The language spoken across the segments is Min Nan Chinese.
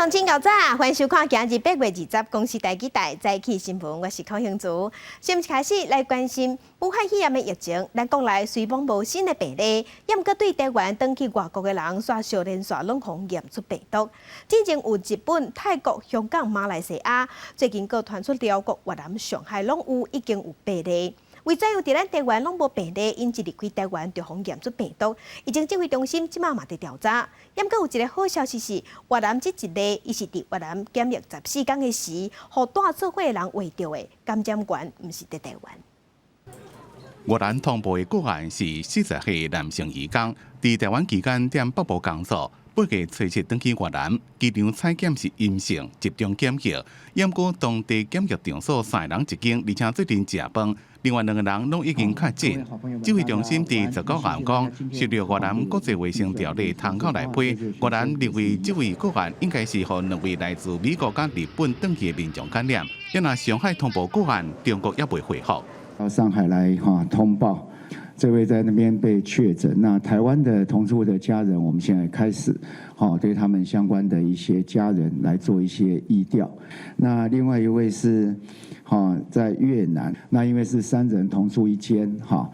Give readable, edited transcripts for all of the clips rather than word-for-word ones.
鄉親𠢕早，歡迎收看今日8月20公視台語台早起新聞，我是寇興竹。先開始來關心武漢肺炎的疫情，咱國內雖罔無新的病例，也毋過對台灣轉去外國的人，煞相連紲攏予驗出病毒。之前有日本、泰國、香港、馬來西亞，最近閣傳出寮國、越南、上海攏有已經有病例。為怎樣佇咱台灣攏無病例，𪜶一離開台灣就予驗出病毒？疫情指揮中心這馬嘛佇調查。毋過有一个好消息是，越南這一例，伊是佇越南檢疫14工的時，予帶做伙的人秽著的，感染源毋是佇台灣。越南通報的個案是40歲男性移工，佇台灣期間踮北部工作，8月初7轉去越南，機場採檢是陰性，集中檢疫。毋過當地檢疫場所三个人一間，而且做陣食飯，另外兩個人攏已經確診。指揮中心佇19號講，受著越南國際衛生條例參考來批，越南認為這位個案應該是予兩位來自美國佮日本轉去的民眾感染。若上海通報個案，中國猶未回覆。到上海來哈通報，這位在那邊被確診。那台灣的同住的家人，我們現在開始，哈對他們相關的一些家人來做一些疫調。那另外一位是，哈在越南，那因為是三人同住一間，哈，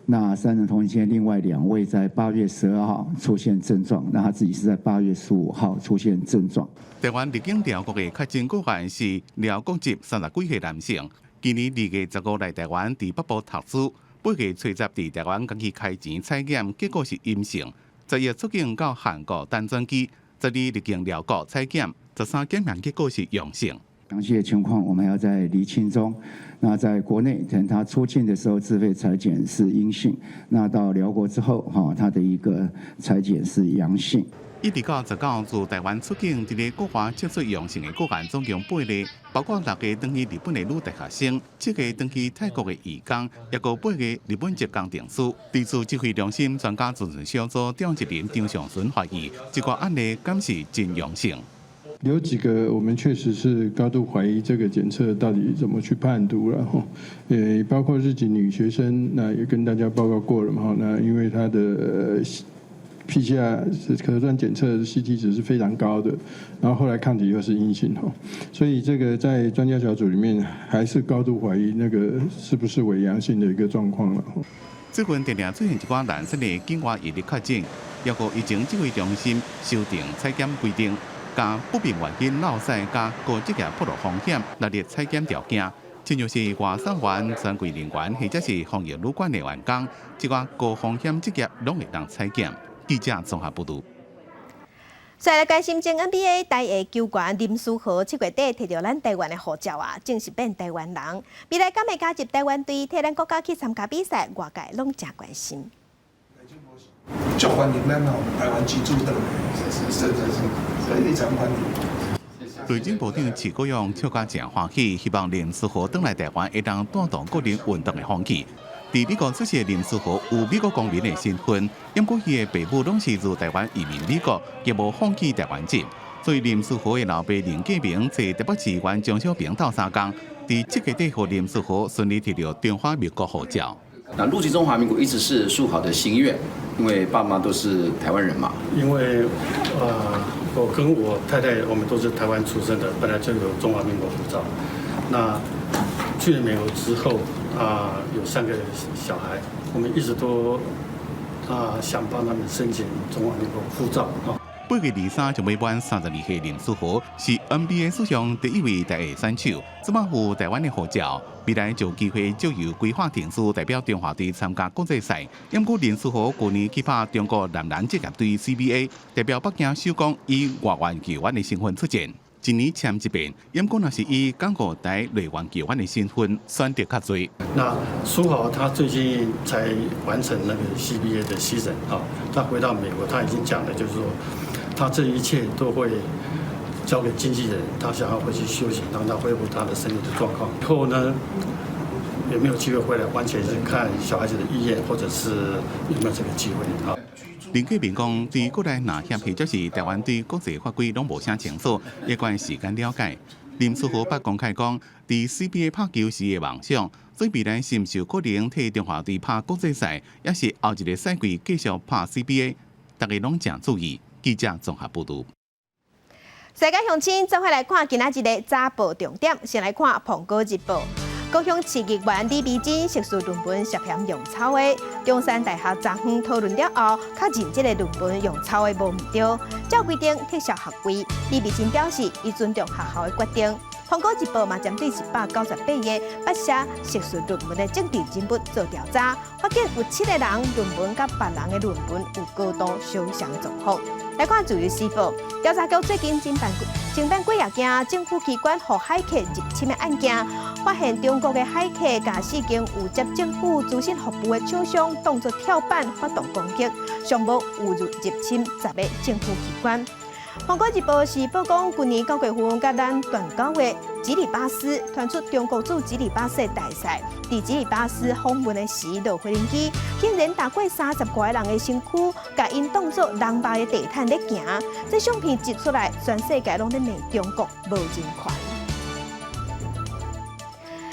那三人同一間，另外兩位在8月12號出現症狀，那他自己是在8月15號出現症狀。台灣入境寮國的確診個案是寮國籍30幾歲男性。今年2月15來台灣，佇北部讀書，8月初10佇台灣家己開錢採檢，結果是陰性。11出境到韓國等轉機，12入境寮國採檢，13檢驗結果是陽性。詳細的情況我們還要在釐清中。那在國內，等他出境的時候自費採檢是陰性，那到寮國之後，哈，他的一個採檢是陽性。一直到19自台灣出境，佇咧國外測出陽性的個案總共八例，包括六個轉去日本的女大學生，七個轉去泰國的移工，抑閣八個日本籍工程師。對此指揮中心專家諮詢小組召集人張上淳懷疑，這個案例敢是真陽性？有幾個我們確實是高度懷疑這個檢測到底怎麼去判讀了吼，包括日籍女學生，那也跟大家報告過了嘛，那因為她的 PCR 是核酸檢測 CT 值是非常高的，然後後來抗體又是陰性吼，所以這個在專家小組裡面還是高度懷疑那個是不是偽陽性的一個狀況了。最近定定出現一寡藍色的境外移入確診，抑閣疫情指揮中心修訂採檢規定，將不明原因落屎佮高職業暴露風險納入採檢條件。親像是外送員、專櫃人員或者是防疫旅館的員工，這寡高風險職業攏會當採檢。記者綜合報導。再來關心前 NBA 台裔球員林書豪7月底提著咱台灣的護照啊，正式變台灣人。未來敢會加入台灣隊，替咱國家去參加比賽，外界攏誠關心。足歡迎咱吼台灣居住轉來，是是是是，非常歡迎。內政部長徐國勇笑甲誠歡喜，希望林書豪轉來台灣會當帶動個人運動的風氣。佇美國出世的林書豪有美國公民的身份，毋過伊的爸母攏是自台灣移民美國，亦無放棄台灣籍。所以林書豪的老爸林建明揣台北市議員鍾小平鬥相共，佇7月底予林書豪順利提著中華民國護照。那入籍中華民國一直是書豪的心願，因為爸媽都是台灣人嘛。因為我跟我太太，我們都是台灣出生的，本來就有中華民國護照。那去了美國之後，啊，有三個小孩，我們一直都啊想幫他們申請中華民國護照啊。8月23就欲滿32歲林書豪是 NBA 史上第一位台裔選手，這擺有台灣的護照，未來就有機會藉由歸化程序代表中華隊參加國際賽。毋過林書豪舊年去拍中國男籃職業隊 CBA，代表北京首鋼以外援球員的身份出戰。一年簽一遍，毋過若是以港澳台內援球員的身份選擇較濟。那書豪他最近才完成那個 CBA 的 season 啊，他回到美國，他已經講了，就是說他這一切都會交給經紀人，他想要回去休息，讓他恢復他的身體的狀況。以後呢，有沒有機會回來，完全是看小孩子的意願，或者是有沒有這個機會啊。林繼明講，對國內籃協或者是台灣對國際法規攏無啥清楚，會關時間了解。林書豪捌公開講，佇 CBA 拍球是伊的夢想，所以未來是毋是有可能替中華隊拍國際賽，抑是後一個賽季繼續拍 CBA，大家攏誠注意。記者綜合報導。世界鄉親，做伙來看今仔日的早報重點，先來看《蘋果日報》。高雄市議員李美珍碩士論文涉嫌用抄的，中山大學昨昏討論了後，確認這个論文用抄的無毋對，照規定撤銷學位。李美珍表示，伊尊重學校的決定。《蘋果日報》嘛針對198個捌寫碩士論文的政治人物做調查，發現有七個人論文佮別人的論文有高度相像的狀況。來看《自由時報》，調查局最近偵辦偵辦幾若件政府機關予駭客入侵的案件，發現中國的駭客共四間有接政府資訊服務的廠商當作跳板發動攻擊，上無有入侵10個政府機關。《蘋果日報》是報講，舊年9月份，佮咱斷交的吉里巴斯傳出中國駐吉里巴斯的大使，佇吉里巴斯訪問的時落飛行機，竟然踏過30外個人的身軀，共𪜶當做人肉的地毯咧行。這相片一出來，全世界攏咧罵中國無人權。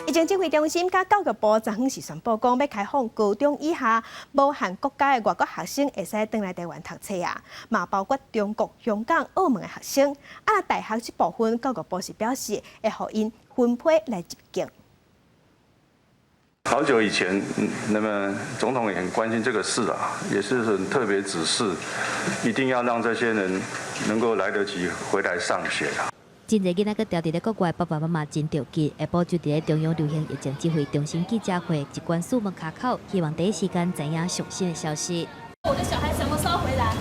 疫情指揮中心佮教育部昨昏是宣布講，欲開放高中以下無限國家的外國學生會使轉來台灣讀冊啊，嘛包括中國、香港、澳門的學生。啊，大學這部分，教育部是表示會予𪜶分批來入境。好久以前，那麼總統也很關心這個事啊，也是很特別指示，一定要讓這些人能夠來得及回來上學啊。真濟囡仔閣牢佇咧國外，爸爸媽媽真著急。下晡就佇咧中央流行疫情指揮中心記者會，一關四門跤口，希望第一時間知影上新的消息。我的小孩什麼時候回來？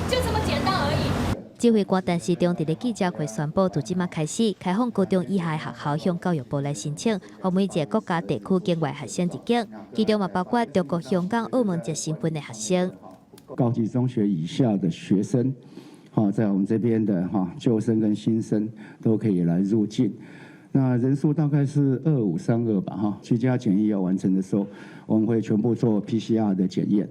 就這麼簡單而已。指揮官陳時中佇咧記者會宣布，自這馬開始開放高中以下的學校向教育部來申請，予每一个國家地區境外學生入境，其中嘛包括中國、香港、澳門籍身份的學生。高級中學以下的學生。好，在我們這邊的哈舊生跟新生都可以來入境，那人數大概是2532吧，哈。居家檢疫要完成的時候，我們會全部做 PCR 的檢驗。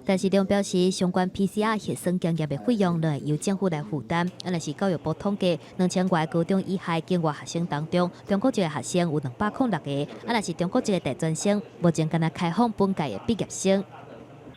陳時中表示，相關 PCR 核酸檢驗的費用，攏會由政府來負擔。啊，若是教育部統計，2000外高中以下境外學生當中，中國籍的學生有206個，啊，若是中國籍的大專生，目前干焦開放本屆的畢業生。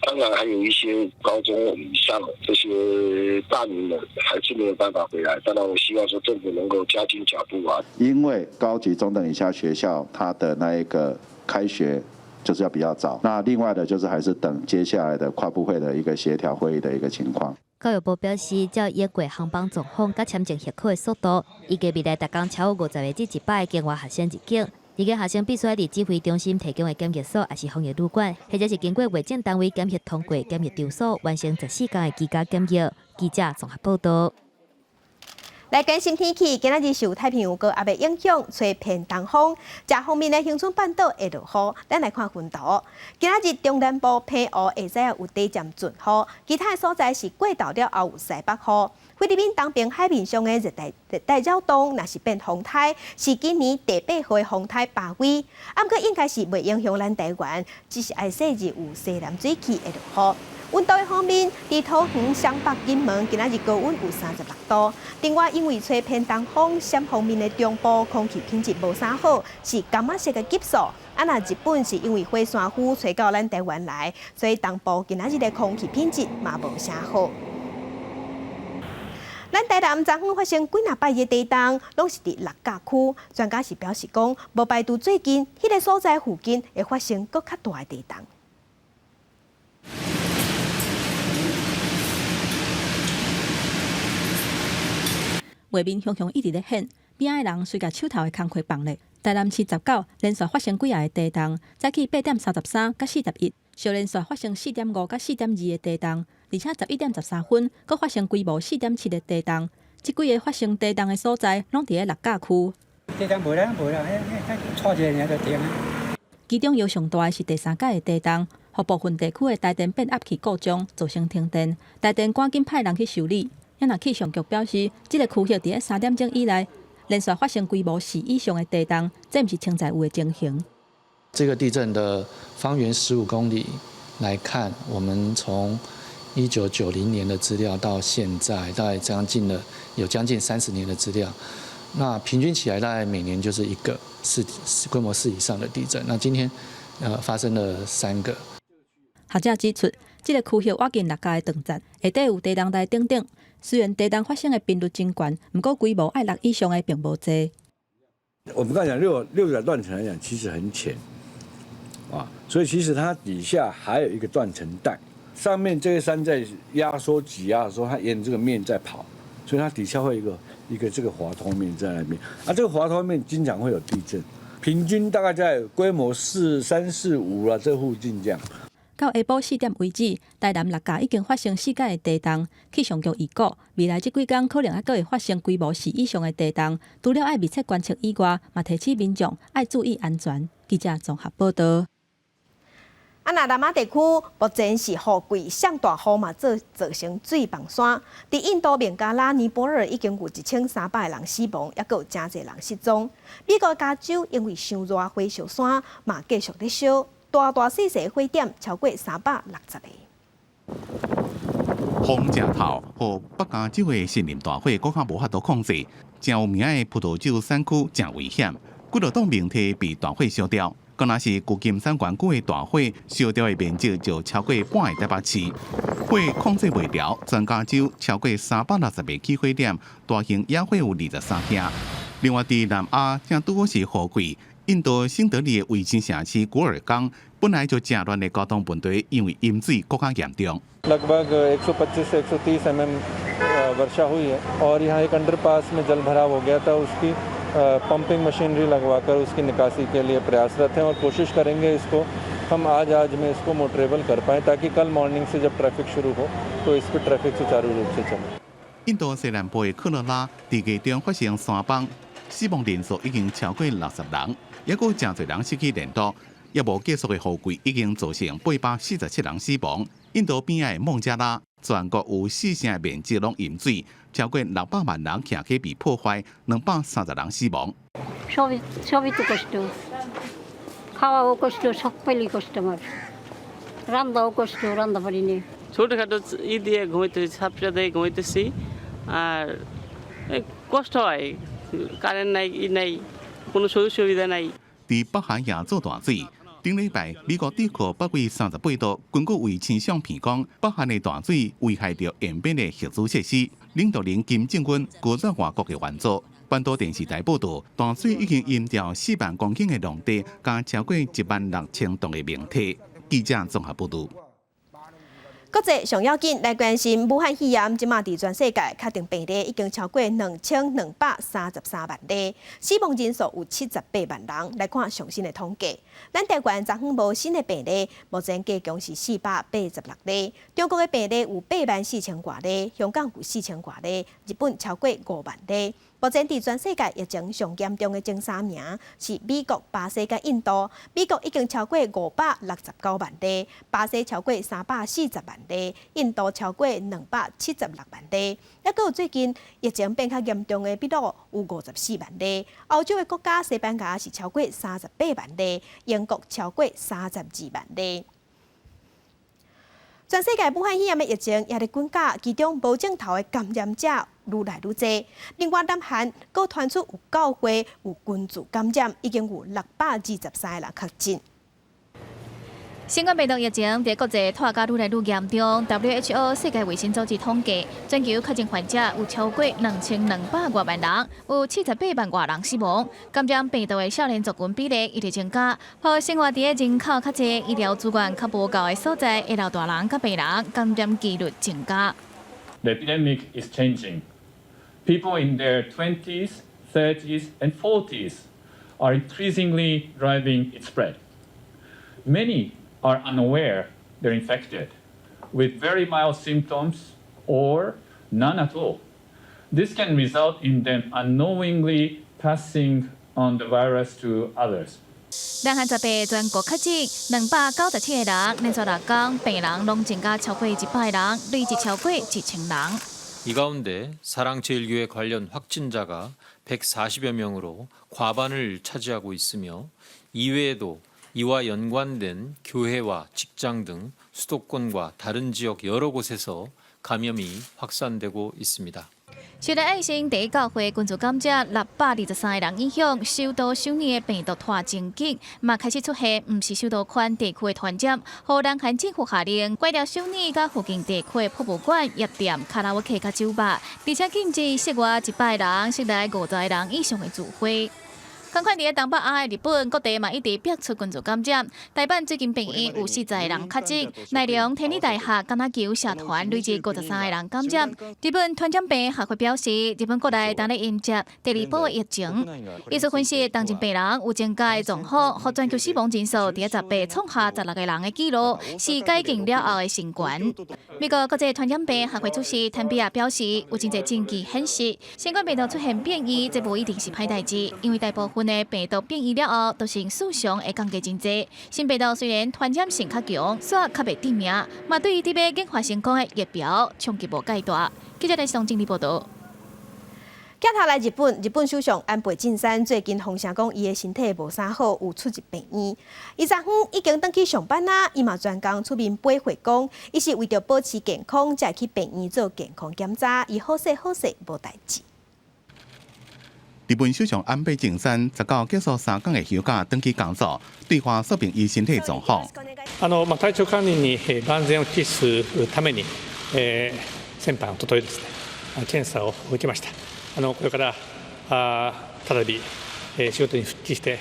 當然，還有一些高中以上這些大名們還是沒有辦法回來。當然，我希望說政府能夠加緊腳步啊。因為高級中等以下學校，它的那一個開學就是要比較早。那另外的，就是還是等接下來的跨部會的一個協調會議的一個情況。教育部表示，照英國航班狀況佮簽證核可的速度，預計未來逐工超過50個至100個境外學生入境。入境學生必須佇指揮中心提供的檢疫所，抑是防疫旅館，或者是經過衛政單位檢核通過檢疫場所，完成14天的居家檢疫。記者綜合報道。來關心天氣，今仔日受太平洋高壓的影響，吹偏東風，遮方面的恆春半島會落雨。咱來看雲圖，今仔日中南部澎湖下晝有短暫陣雨，其他的所在是過晝了後有西北雨。菲律賓東邊海面上的熱帶擾動，若是變風颱，是今年第八號的風颱巴威。啊，毋過應該是袂影響咱台灣，只是愛細膩有西南水汽會落雨。溫度的方面，佇桃園、雙北、金門，今仔日高溫有36度。另外，因為吹偏東風，暹方面的中部空氣品質無啥好，是柑仔色的級數。啊，若日本是因為火山灰吹到咱台灣來，所以東部今仔日的空氣品質嘛無啥好。咱台南昨昏發生幾若擺的地動，攏是佇六甲區。專家是表示講，無排除最近彼个所在附近會發生閣較大的地動。畫面雄雄一直咧顯，邊仔的人隨共手頭的工課放咧。台南市19連續發生幾仔个地動，早起8.33佮41，小連續發生4.5佮4.2个地動，而且11點13分閣發生規模4.7个地動。這幾个發生地動的所在，攏佇咧六甲區。地動無啦無啦，彼彼掣一下爾就停啊。其中搖上大的是第三擺的地動，予部分地區的台電變壓器故障，造成停電。台電趕緊派人去修理。也若氣象局表示，這个區域佇咧3點鐘以來，連續發生規模4以上的地動，這毋是穿在有的情形。這個地震的方圓15公里來看，我們從1990年的資料到現在，大概將近了有將近30年的資料。那平均起來，大概每年就是一個規模4以上的地震。那今天，發生了三個。學者指出，這个區域倚近六甲的斷層，下底有地動台等等。雖然地動發生的頻率真懸，毋過規模愛六以上的並無濟。我們剛才講六角斷層來講，其實很淺，啊，所以其實它底下還有一個斷層帶，上面這個山在壓縮擠壓的時候，它沿這個面在跑，所以它底下會有一個這個滑脫面在那邊，啊，這個滑脫面經常會有地震，平均大概在規模四三四五啦，這附近這樣。到下晡4點為止，台南六甲已經發生四擺的地動。氣象局預估，未來這幾工可能猶閣會發生規模四以上的地動。除了愛密切觀測以外，嘛提醒民眾愛注意安全。記者綜合報道。啊，那南亞地區目前是雨季，上大雨嘛，造成水崩山。佇印度孟加拉、尼泊爾已經有1300個人死亡，猶閣有誠濟人失蹤。美國加州因為傷熱，火燒山嘛繼續咧燒。大大細細火點超過360個。風誠透，予北加州的森林大火閣較無法度控制，誠有名的葡萄酒產區誠危險，幾落棟民宅被大火燒掉。敢若是舊金山縣區的大火燒掉的面積就超過半個台北市，火控制袂牢，全加州超過360個起火點，大型野火有23件。另外，佇南亞正拄好是雨季，印度新德里的衛星城市古爾岡本來就誠亂的交通問題，因為淹水閣較嚴重。 लगभग 125 से 130 mm वर्षा हुई है और यहाँ एक अंडरपास में जल भराव हो गया था। उसकी पंपिंग मशीनरी लगवाकर उसकी निकासी के लिए प्रयासरत हैं और कोशिश करेंगे इसको हम आज आज में इसको मोटरेबल कर पाएँ, ताकि कल मॉर्निंग से जब ट्रैफिक शुरू हो तो इस पर ट्रैफिक सुचारू रूप से चले। 印度西南部的克拉拉佇月中發生山崩，死亡人數已經超過60人，猶閣誠濟人失去聯絡。猶無結束的雨季已經造成847人死亡。印度邊仔的孟加拉，全國有四成的面積攏淹水，超過600萬人徛家被破壞，230人死亡。সবই সবই তো কষ্ট, খাওয়াও কষ্ট, সব পাইলেই কষ্ট আমার, রান্দাও কষ্ট, রান্না পারিনি। ছোটখাটো ই দিয়ে ঘুমাইতেছি, ছাপড়া দিয়ে ঘুমাইতেছি। আর কষ্ট হয়, কারেন্ট নাই, ই নাই, কোনো সুযোগ সুবিধা নাই। 佇北韓也做大水。頂禮拜，美國智庫北緯三十八度根據衛星相片講，北韓的大水危害著延邊的核子設施。領導人金正恩拒絕外國的援助。半島電視台報導，大水已經淹掉4萬公頃的農地，佮超過1萬6千棟的民宅。記者綜合報導。國際上要緊來關心，武漢肺炎這馬佇全世界確定病例已經超過2233萬例，死亡人數有78萬人。來看上新的統計，咱台灣昨昏無新的病例，目前加強是486例。中國的病例有8萬4千外例，香港有4千外例，日本超過5萬例。目前佇全世界疫情上嚴重的前三名是美國、巴西佮印度。美國已經超過569萬例，巴西超過340萬例，印度超過276萬例。猶閣有最近疫情變較嚴重的秘魯有54萬例，歐洲的國家西班牙是超過38萬例，英國超過32萬例。全世界武漢肺炎的疫情也佇滾絞，其中無症頭的感染者愈來愈濟。另外，南韓閣傳出有教會有群聚感染，已經有623個人確診。新冠病毒疫情佇國際拖甲愈來愈嚴重。WHO 世界衛生組織統計，全球確診患者有超過2200外萬人，有78萬外人死亡。感染病毒的少年族群比例一直增加，予生活佇咧人口較濟、醫療資源較無夠的所在，會老大人佮病人感染幾率增加。 The epidemic is changing. People in their 20s, 30s, and 40s are increasingly driving its spread. Many are unaware they're infected, with very mild symptoms or none at all. This can result in them unknowingly passing on the virus to others. 南韓18全國確診297個人，連續六工病人攏增加超過100人，累計超過1000人。 이 가운데 사랑제일교회 관련 확진자가 140여 명으로 과반을 차지하고 있으며, 이외에도 이와 연관된 교회와 직장 등 수도권과 다른 지역 여러 곳에서 감염이 확산되고 있습니다. 受到愛心第一教會群聚感染623個人影響，首都首爾的病毒拖真緊，嘛開始出現毋是首都圈地區的傳染。予南韓政府下令關掉首爾佮附近地區的博物館、夜店、卡拉 OK 佮酒吧，而且禁止室外100人、室內50人以上的聚會。仝款佇咧東北亞的日本，各地嘛一直爆出群聚感染。大阪最近病院有40個人確診，奈良天理大學橄欖球社團累計53個人感染。日本傳染病學會表示，日本國內當咧迎接第二波疫情。醫師分析，當前病人有增加的狀況，予全球死亡人數佇咧18創下16個人的紀錄，是解禁了後的新懸。美國國際傳染病學會主席坦比亞表示，有真濟證據顯示，新冠病毒出現變異，這無一定是歹代誌，因為大部分的病毒變異了後，都是死傷會降低真濟。新病毒雖然傳染性較強，卻較袂致命，嘛對於佇欲研發成功的疫苗衝擊無蓋大。記者來上整理報導。鏡頭來日本，日本首相安倍晉三最近風聲講，伊的身體無啥好，有出入病院。伊昨昏已經轉去上班啦，伊嘛專工出面回會講，伊是為著保持健康，才去病院做健康檢查，伊好勢好勢無代誌。日本首相安倍晉三19結束3工的休假，轉去工作，對外說明伊身體狀況。あのまあ体調管理に萬全を期すために、先般おとといですね、検査を受けました。これから再び仕事に復帰して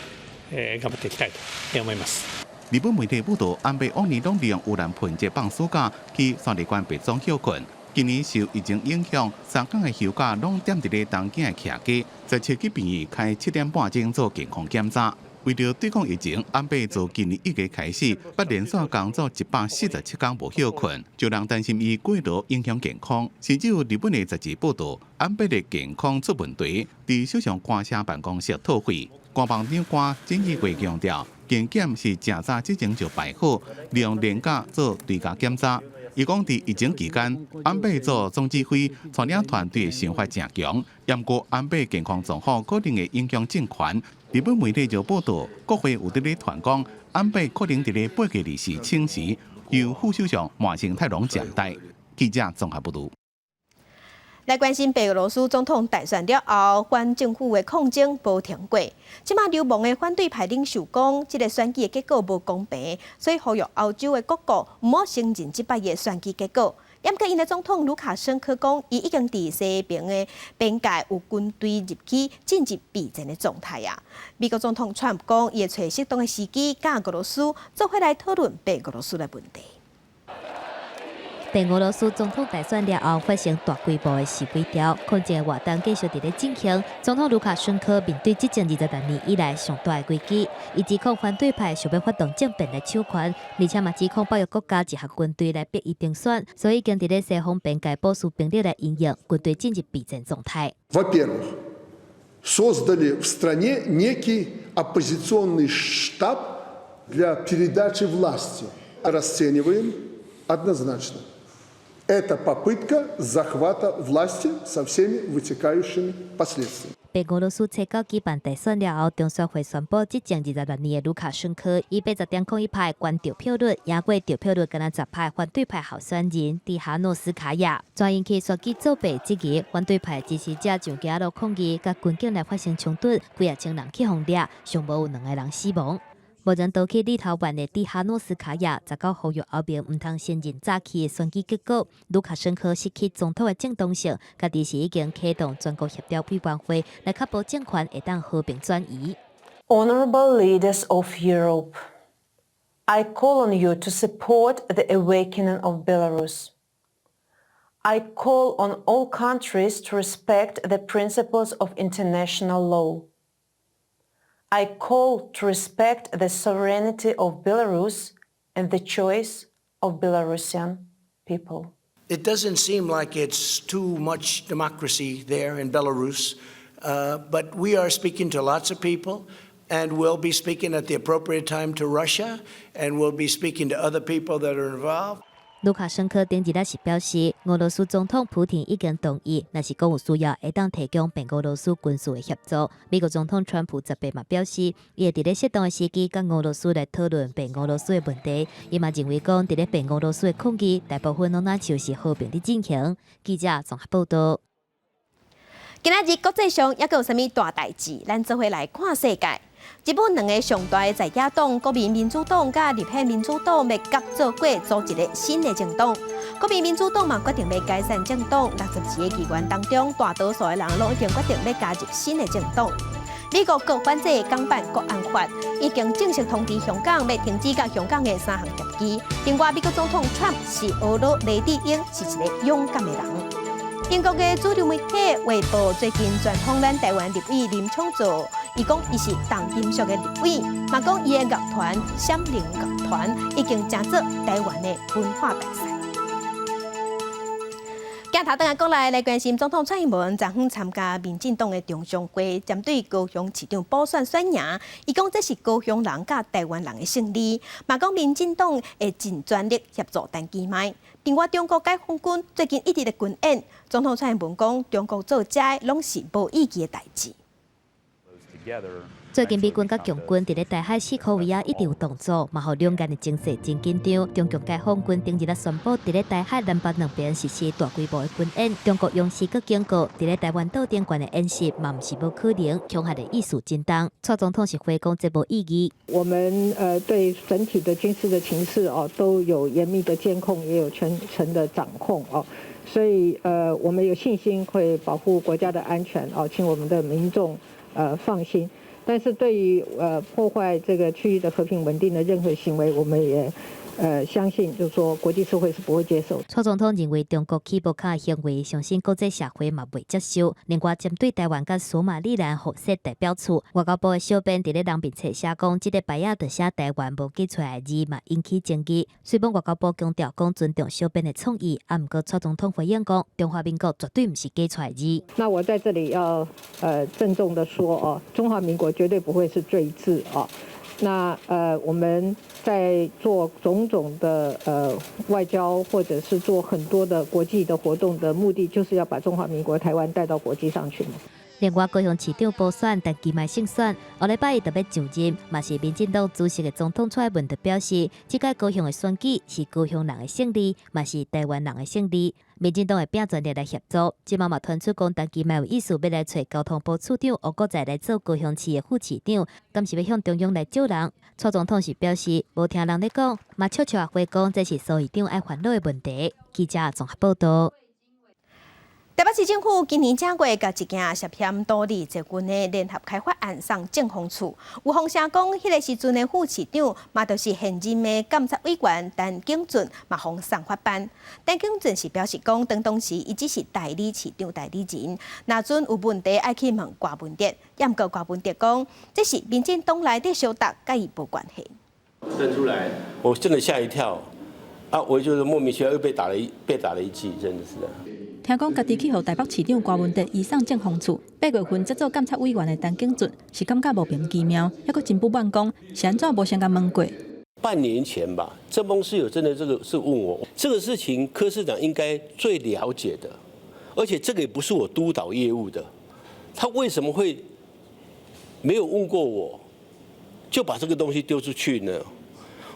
頑張っていきたいと思います。日本媒體報導，安倍往年攏利用盂蘭盆節放暑假去山梨縣別莊歇睏。今年受疫情影響，3工的休假攏踮佇咧東京的徛家，17去病院開7點半鐘做健康檢查。為著對抗疫情，安倍自今年1月開始，捌連續工作147工無歇睏，就人擔心伊過勞影響健康。甚至有日本的雜誌報導，安倍的健康出問題，佇首相官舎辦公室吐血。官房長官菅義偉強調，健檢是誠早之前就排好，利用年假做追加檢查。伊講佇疫情期間，安倍做總指揮，帶領團隊想法誠強。毋過安倍健康狀況可能會影響政權。日本媒體就報導，國會有佇咧傳講，安倍可能佇咧8月24請辭，由副首相麻生太郎暫代。記者綜合報導。來關心白俄羅斯總統大選了後，反政府的抗爭無停過。這馬流亡的反對派領袖講，這个選舉的結果無公平，所以呼籲歐洲的各國毋好承認這擺的選舉結果。毋過𪜶的總統盧卡申科講，伊已經佇西邊的邊界有軍隊入去，進入備戰的狀態啊。美國總統川普講，伊會揣適當的時機，佮俄羅斯做伙來討論白俄羅斯的問題。白俄羅斯總統大選了後，發生大規模的示威潮，抗爭活動繼續佇咧進行。總統盧卡申科面對執政26年以來上大的危機，伊指控反對派想欲發動政變來搶權，而且嘛指控北約國家集合軍隊來逼伊停選，所以已經佇咧西方邊界部署兵力來因應，軍隊進入備戰狀態。 Во-первых, создали в стране некий оппозиционный штаб для передачи власти. Расцениваем однозначно. Это попытка захвата власти со всеми вытекающими последствиями. 白俄羅斯初九舉辦大選了後，中選會宣布執政26年的盧卡申科以80.01%懸得票率，贏過得票率干焦10%反對派候選人蒂哈諾斯卡亞。轉引起選舉作弊質疑，反對派支持者上街路抗議，佮軍警來發生衝突，幾仔千人去予掠，上無有兩個人死亡。無人逃去立陶宛的蒂哈諾斯卡亞，19呼籲歐盟毋通承認早期的選舉結果。盧卡申科失去總統的正當性，家己是已經啟動全國協調委員會來確保政權會當和平轉移。 Honorable leaders of Europe, I call on you to support the awakening of Belarus. I call on all countries to respect the principles of international law. I call to respect the sovereignty of Belarus and the choice of Belarusian people. It doesn't seem like it's too much democracy there in Belarus, but we are speaking to lots of people, and we'll be speaking at the appropriate time to Russia, and we'll be speaking to other people that are involved. 盧卡申科頂日也是表示，俄羅斯總統普廷已經同意，若是講有需要，會當提供白俄羅斯軍事的協助。美國總統川普18嘛表示，伊會佇咧適當的時機，佮俄羅斯來討論白俄羅斯的問題。伊嘛認為講，佇咧白俄羅斯的抗議，大部分攏若像是和平佇進行。記者綜合報導。今仔日國際上猶閣有啥物大代誌？咱做伙來看世界。日本兩个上大的在野黨國民民主黨佮立憲民主黨欲合做伙組一个新的政黨。國民民主黨嘛決定欲解散政黨，62个議員當中，大多數的人攏已經決定欲加入新的政黨。美國閣反制港版國安法，已經正式通知香港欲停止佮香港的三項協議。另外，美國總統川普是呵咾黎智英是一个勇敢的人。英國的主流媒體《衛報》最近專訪咱台灣立委林昶佐，伊講伊是重金屬的立委，嘛講伊的樂團閃靈樂團已經成做台灣的文化大使。鏡頭轉來國內來關心總統蔡英文昨昏參加民進黨的中常會，針對高雄市長補選選贏，伊講這是高雄人佮台灣人的勝利，嘛講民進黨會盡全力協助陳其邁。另外，中國解放軍最近一直咧軍演，總統蔡英文講，中國做這攏是無意義的代誌。最近美軍佮共軍佇咧台海四箍圍仔一直有動作，嘛予兩岸的情勢真緊張。中共解放軍頂日仔宣布，佇咧台海南北兩邊實施大規模的軍演。中國央視閣警告，佇咧台灣島頂懸的演習嘛毋是無可能，恐嚇的意思真重。蔡總統是回講這無意義。我們對整體的軍事的情勢哦都有嚴密的監控，也有全程的掌控哦，所以我們有信心會保護國家的安全哦，請我們的民眾放心。但是對於破壞這個區域的和平穩定的任何行為，我們也相信，就是說國際社會是不會接受。蔡總統認為中國起步卡行為，相信國際社會嘛袂接受。另外，針對台灣佮索馬里蘭互設代表處，外交部的小編佇咧人面冊寫講，這个牌仔就寫台灣無記出來的字嘛，引起爭議。雖然外交部強調講尊重小編的創意，啊，毋過蔡總統回應講，中華民國絕對毋是假出來字。那我在這裡要鄭重的說哦，中華民國絕對不會是贅字哦。那我們在做種種的外交，或者是做很多的國際的活動的目的，就是要把中華民國台灣帶到國際上去。另外，高雄市長補選，陳其邁勝選，後禮拜伊就欲就任，嘛是民進黨主席的總統蔡英文就表示，這屆高雄的選舉是高雄人的勝利，嘛是台灣人的勝利。民進黨會拼全力來協助，這馬嘛傳出講，陳其邁有意思欲來揣交通部次長吳國在來做高雄市的副市長，敢是欲向中央來借人？蔡總統是表示無聽人咧講，嘛笑笑也回講，這是蘇市長愛煩惱的問題。記者綜合報道。台北市政府今年正月共一件涉嫌多利捷運的聯合開發案送政風處，有風聲講，彼个時陣的副市長嘛，就是現任的監察委員陳景潤嘛，予送法辦。陳景潤是表示講，當時伊只是代理市長代理人，若準有問題愛去問郭文哲，毋過郭文哲講，這是民進黨內底相鬥，佮伊無關係。認出來，我真的嚇一跳，啊，我就是莫名其妙又被打了一記，真的是。聽講，家己去予台北市長郭文哲移送政風處，8月份才做監察委員的陳景潤是感覺莫名其妙，猶閣真不滿講是按怎無先共問過。半年前吧，政風室有真的這個是問我這個事情，柯市長應該最了解的，而且這個也不是我督導業務的，他為什麼會沒有問過我，就把這個東西丟出去呢？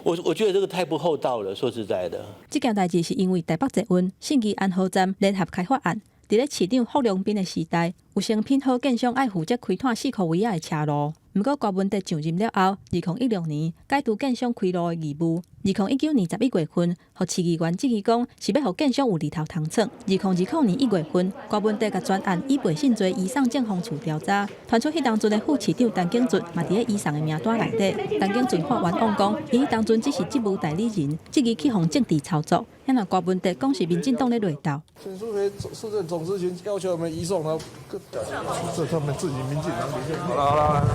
我覺得這個太不厚道了，說實在的。這件代誌是因為台北捷運信義安和站聯合開發案，佇咧市長傅良彬的時代，有成品好建商愛負責開拓四箍圍仔的車路。毋過郭文哲上任了後，2016年解除建商開路的義務。2019年11月份，予市議員質疑講是欲予建商有利頭通創。2020年1月份，郭文哲共專案以背信罪移送政風處調查，傳出彼當陣的副市長陳景潤嘛佇咧移送的名單內底。陳景潤發冤枉講，伊彼當陣只是職務代理人，質疑去予政治操作。遐若郭文哲講是民進黨咧內鬥。陳淑梅市政總諮詢要求我們移送，這他們自己民進黨裡面。好啦好啦。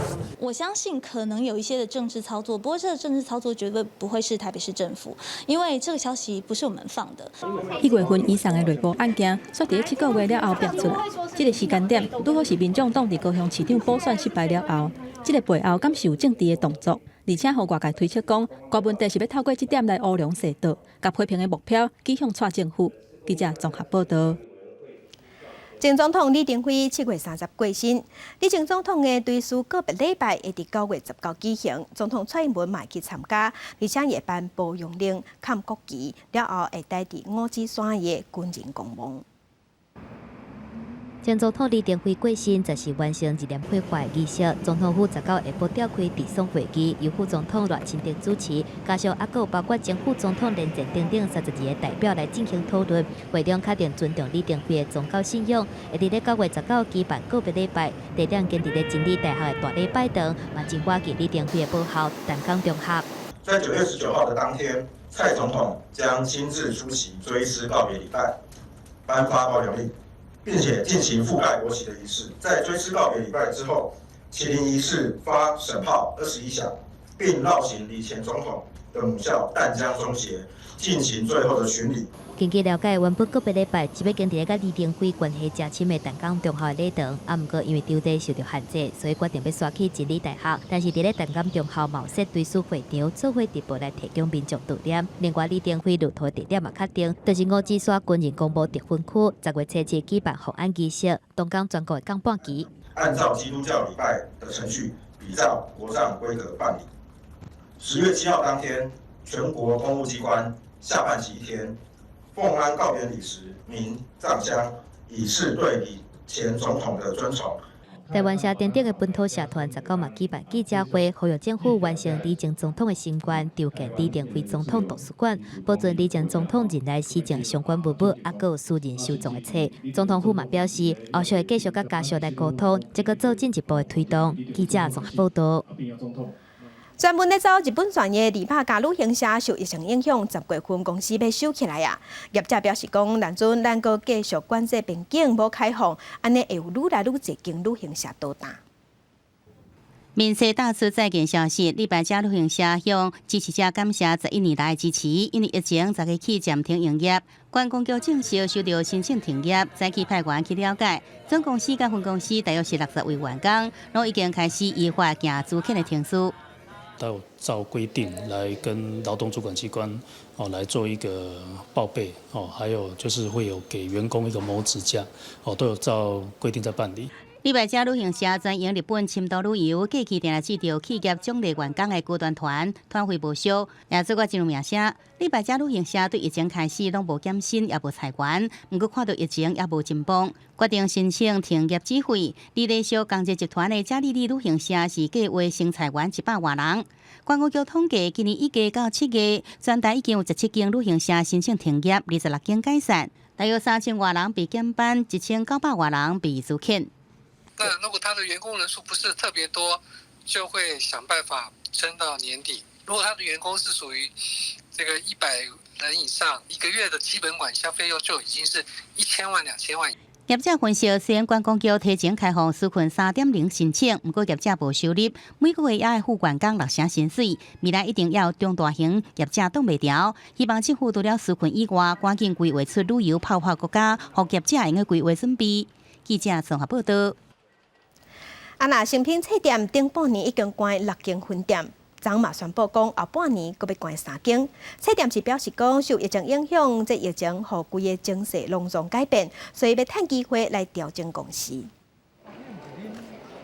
我相信可能有一些的政治操作，不過這個政治操作絕對不會是台北市政府，因為這個消息不是我們放的。1月份移送的內部案件，煞佇咧7個月了後爆出來。這个時間點拄好是民眾黨佇高雄市長補選失敗了後，這个背後敢是有政治的動作？而且予外界推測講，郭文哲是欲透過這點來烏龍洗道，共批評的目標指向蔡政府。記者綜合報道。前總統李登輝7月30過身，李前總統的追思告別禮拜會佇9月19舉行，總統蔡英文嘛會去參加，而且會頒保養令、崁國旗，了後會待佇五指山的軍人公墓。前總統李登輝過身，就是完成一連火化儀式。總統府19下晡召開治喪會議，由副總統賴清德主持，加上猶閣有包括前副總統連戰等等32个代表來進行討論。會中確定尊重李登輝的宗教信仰，會佇咧9月19舉辦告別禮拜，地點堅佇咧真理大學的大禮拜堂，嘛真倚近李登輝的母校淡江中學。在9月19號的當天，蔡總統將親自出席追思告別禮拜，頒發褒揚令，並且進行覆蓋國旗的儀式。在追思告別禮拜之後，啟靈儀式發聖炮21響，並繞行李前總統的母校淡江中學進行最後的巡禮。根據了解，原本告別禮拜是欲堅佇咧佮李登輝關係誠深的淡江中學的禮堂，啊，毋過因為場地受著限制，所以決定欲徙去真理大學。但是佇咧淡江中學嘛有設追思會場，做伙直播來提供民眾悼念。另外，李登輝入土的地點嘛確定，就是五指山軍人公墓特分區，10月初7舉辦奉安儀式，當工全國會降半旗。按照基督教禮拜的程序，比照國葬規格辦理。10月7號當天，全國公務機關下半旗一天。奉安告別禮時，鳴藏香，以示對李前總統的尊崇。台灣社等等的本土社團19嘛舉辦記者會，呼籲政府完成李前總統的心願，籌建李登輝總統圖書館，保存李前總統任內施政相關文物，猶閣有私人收藏的冊。總統府嘛表示，後續會繼續佮家屬來溝通，這閣做進一步的推動。記者綜合報道。專門咧走日本船的200家旅行社受疫情影響，10月份公司欲收起來啊。業者表示講，若準咱閣繼續管制邊境無開放，按呢會有愈來愈濟間旅行社倒彈。面世大出再見消息，禮拜家旅行社向支持者感謝11年來的支持，因為疫情10日起暫停營業。觀光局證實收到申請停業，早起派員去了解，總公司佮分公司大約是60位員工，攏已經開始依法行資遣的程序。都照規定來跟勞動主管機關哦來做一個報備哦，還有就是會有給員工一個謀職假哦，都有照規定在辦理。禮拜家旅行社專營日本深度旅遊，過去定定接著企業獎勵員工的高端團，團費無俗，也做過真有名聲。禮拜家旅行社對疫情開始攏無減薪，也無裁員，毋過看著疫情猶無真崩，決定申請停業止費。而連續工業集團的嘉利利旅行社是計劃先裁員100外人。觀光局統計，今年1月到7月，全台已經有17間旅行社申請停業，26間解散，大約3000外人被減班，1900外人被資遣。那如果他的員工人數不是特別多，就會想辦法撐到年底。如果他的員工是屬於這個100人以上，一個月的基本管銷費用就已經是1000萬、2000萬。業者分析，雖然觀光局提前開放紓困3.0申請，毋過業者無收入，每個月也愛付員工6成薪水，未來一定要中大型業者擋袂牢。希望政府除了紓困以外，趕緊規劃出旅遊泡泡國家，予業者會用規劃準備。記者綜合報道。啊！若誠品冊店頂半年已經關六間分店，昨嘛宣布講後半年閣欲關三間。冊店是表示講受疫情影響，這疫情予規個情勢攏總改變，所以欲趁機會來調整公司。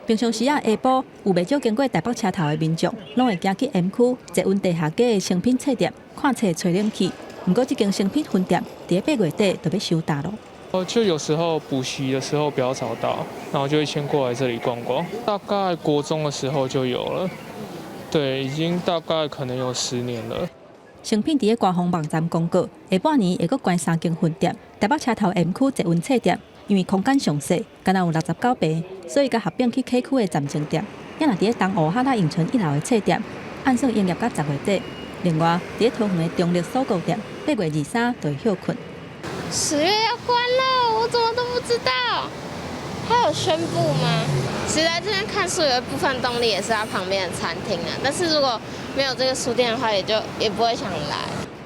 平常時仔下晡有袂少經過台北車頭的民眾，攏會行去 M 區捷運地下街的誠品冊店看冊、吹冷氣。毋過，這間誠品分店佇8月底就欲收擔囉。哦，就有時候補習的時候比較早到，然後就會先過來這裡逛逛。大概國中的時候就有了，對，已經大概可能有10年了。誠品佇咧官方網站公告，下半年會閣關三間分店。台北車頭 M 區捷運冊店，因為空間上細，干焦有69坪，所以共合併去 K 區的站前店。也若佇咧東湖哈拉影城一樓的冊店，按算營業到10月底。另外，佇咧桃園的中壢鎖國店，8月23就會歇睏。 10月要關了，我怎麼都不知道？他有宣布嗎？其實來這邊看書有一部分動力也是它旁邊的餐廳啊，但是如果沒有這個書店的話，也就也不會想來。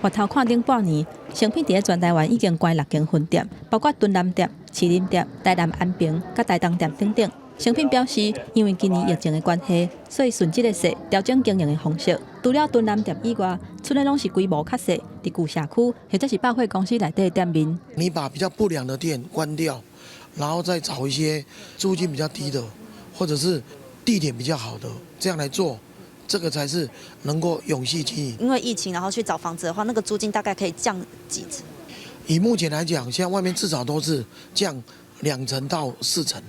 回頭看頂半年，誠品佇咧全台灣已經關六間分店，包括敦南店、士林店、台南安平、佮台東店等等。誠品表示，因為今年疫情的關係，所以順這个勢調整經營的方式。除了敦南店以外，賰的攏是規模較細，佇舊社區或者是百貨公司內底的店面。你把比較不良的店關掉，然後再找一些租金比較低的，或者是地點比較好的，這樣來做，這個才是能夠永續經營。因為疫情，然後去找房子的話，那個租金大概可以降幾成？以目前來講，現在外面至少都是降2成到4成。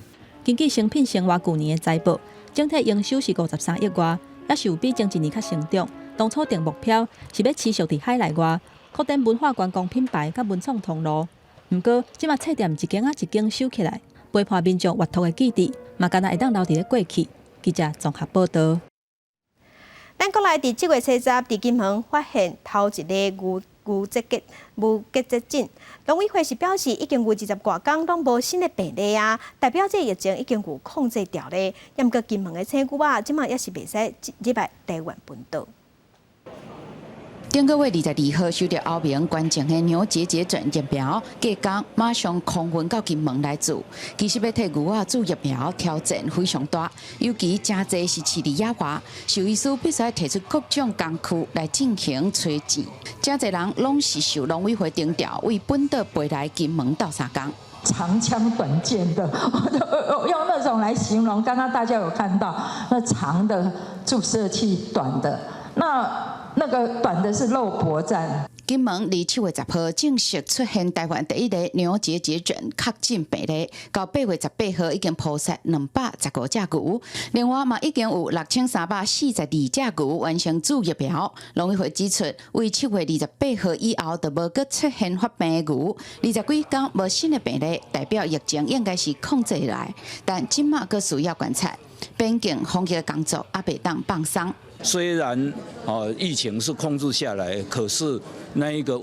根據誠品生活舊年的財報，整體營收是53億外，也是有比前一年較成長。當初定目標是欲持續佇海內外擴展文化觀光品牌佮文創通路。毋過，這馬冊店一間仔一間收起來，陪伴民眾閱讀的記憶，嘛敢若會當留佇咧過去。記者綜合報導。咱國內佇7月70，佇金門發現頭一个牛結節症，農委會是表示已經有20外工攏無新的病例啊，代表這個疫情已經有控制牢咧。毋過金門的青牛仔，這馬也是袂使入來台灣本島。頂個月22號收著歐盟捐贈的牛結節疹疫苗，隔工馬上空運到金門來注。其實欲替牛仔注疫苗挑戰非常大，尤其誠濟是飼佇野外，獸醫師必須提出各種工具來進行採檢。誠濟人攏是受農委會徵調，為本島飛來金門鬥相共。長槍短劍的，我用那種來形容。剛剛大家有看到那長的注射器，短的那個短的是肉搏戰。金門佇7月10號正式出現台灣第一个牛結節疹確診病例，到8月18號已經撲殺215隻牛，另外嘛已經有6342隻牛完成注疫苗。農委會指出，為7月28號以後就無閣出現發病的牛，20幾工無新的病例，代表疫情應該是控制來，但這馬閣需要觀察，邊境防疫的工作猶袂當放鬆。雖然疫情是控制下來，可是那一個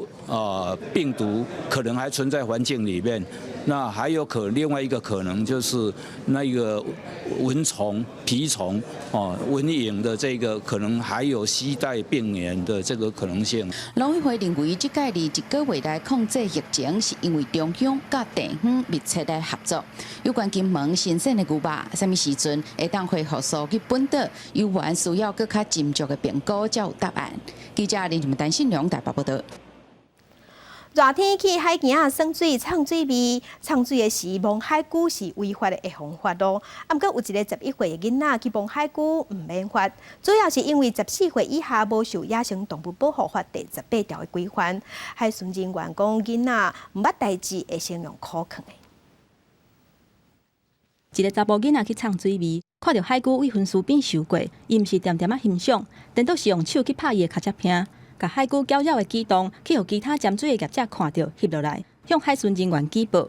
病毒可能還存在環境裡面，那還有可另外一個可能就是那個蚊蟲、蜱蟲哦蚊蠅的這個可能還有攜帶病原的這個可能性。農委會認為，這屆佇一個月內控制疫情，是因為中央佮地方密切來合作。有關金門新鮮的牛肉，啥物時陣會當恢復輸去本島，猶原需要閣較深入的評估才有答案。記者林靜丹信良台北報導。熱天去海墘仔耍水、藏水味，藏水的時摸海龜是違法的方法咯。啊，毋過有一个11歲的囡仔去摸海龜毋免罰，主要是因為14歲以下無受野生動物保護法第18條的規範。海巡人員講，囡仔毋捌代誌會先用苦囥的。一个查埔囡仔去藏水味，看著海龜對分屍邊游過，伊毋是恬恬仔欣賞，顛倒是用手去拍伊的尻脊骿。共海龜攪擾的舉動，去予其他潛水的業者看著，翕落來，向海巡人員舉報。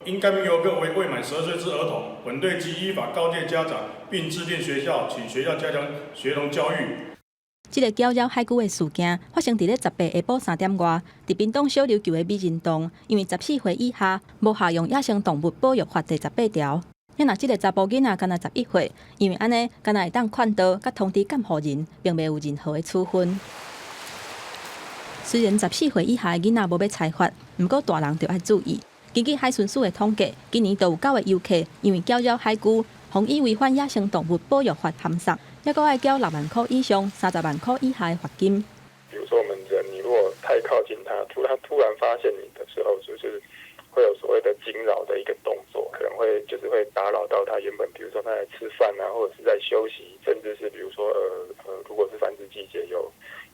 因該名遊客為未滿12歲之兒童，本隊即依法告誡家長，並致電學校，請學校加強學童教育。這个攪擾海龜的事件發生佇咧18下晡3點外，佇屏東小琉球的美人洞，因為14歲以下無適用野生動物保育法第18條。若這个查埔囡仔干焦11歲，因為按呢，敢若會當勸導佮通知監護人，並袂有任何的處分。雖然14歲以下的囡仔無欲裁罰，毋過大人著愛注意。根據海巡署的統計，今年就有九个遊客因為攪擾海龜，予以違反野生動物保育法函送，猶閣愛繳6萬箍以上30萬箍以下的罰金。比如說我們人，你如果太靠近它，突然發現你的時候，就是會有所謂的驚擾的一個動作，可能會就是會打擾到它原本，比如說它在吃飯啊，或者是在休息，甚至是比如說如果是繁殖季節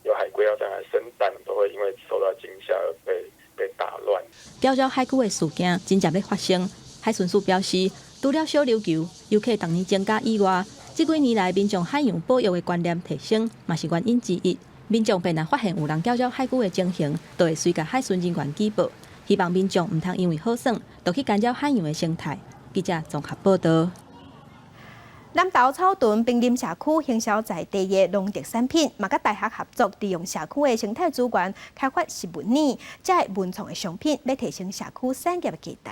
有海龜要上來生蛋，都會因為受到驚嚇而被打亂。攪擾海龜的事件真正欲發生，海巡署表示，除了小琉球遊客逐年增加以外，這幾年來民眾海洋保育的觀念提升，嘛是原因之一。民眾便若發現有人攪擾海龜的情形，就會隨共海巡人員舉報。希望民眾毋通因為好耍，就去干擾海洋的生態。記者綜合報導。南投草屯坪林社區行銷在地的農特產品，嘛佮大學合作，利用社區的生態資源開發食物鏈，這个文創的商品，欲提升社區產業的價值。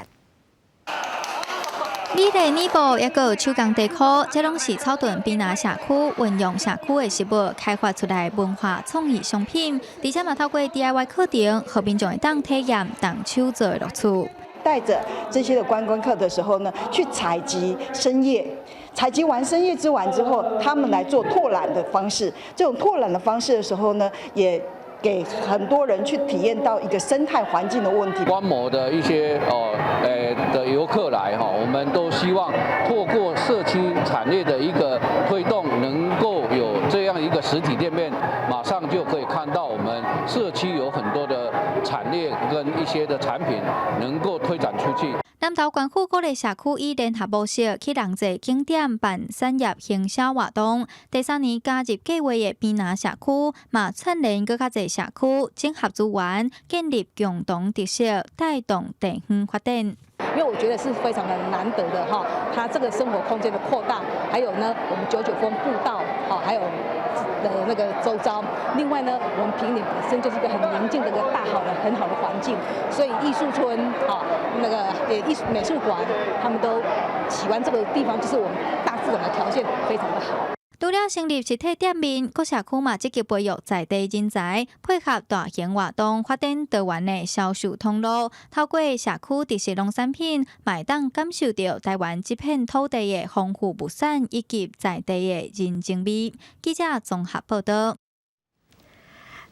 美麗米布，抑閣有手工地箍，這攏是草屯坪林社區運用社區的食物開發出來文化創意商品，而且嘛透過 DIY 課程，予民眾會當體驗動手做的樂趣。帶著這些的觀光客的時候呢，去採集生葉，採集完生葉之完之後，他們來做拓染的方式。這種拓染的方式的時候呢，也給很多人去體驗到一個生態環境的問題。觀摩的一些哦，的遊客來哈，我們都希望透過社區產業的一個推動，能夠有這樣一個實體店面，馬上就可以看到我們社區有很多的產業跟一些的產品能夠推展出去。南南投縣府鼓勵社區以聯合模式去人濟景點辦產業行銷活動。第三年加入計劃的邊南社區，嘛串聯閣較濟社區，整合資源，建立共同特色，帶動地方發展。因為我覺得是非常的難得的哈，它這個生活空間的擴大，還有呢，我們九九峰步道，哈，還有的那個周遭。另外呢，我們坪林本身就是一個很寧靜的一個大好的很好的環境，所以藝術村，哈，那個藝術美術館，他們都喜歡這個地方，就是我們大自然的條件非常的好。除了成立實體店面，各社區嘛積極培育在地人才，配合大型活動發展多元的銷售通路，透過社區特色農產品，嘛會當感受著台灣這片土地的豐富物產以及在地的人情味。記者綜合報道。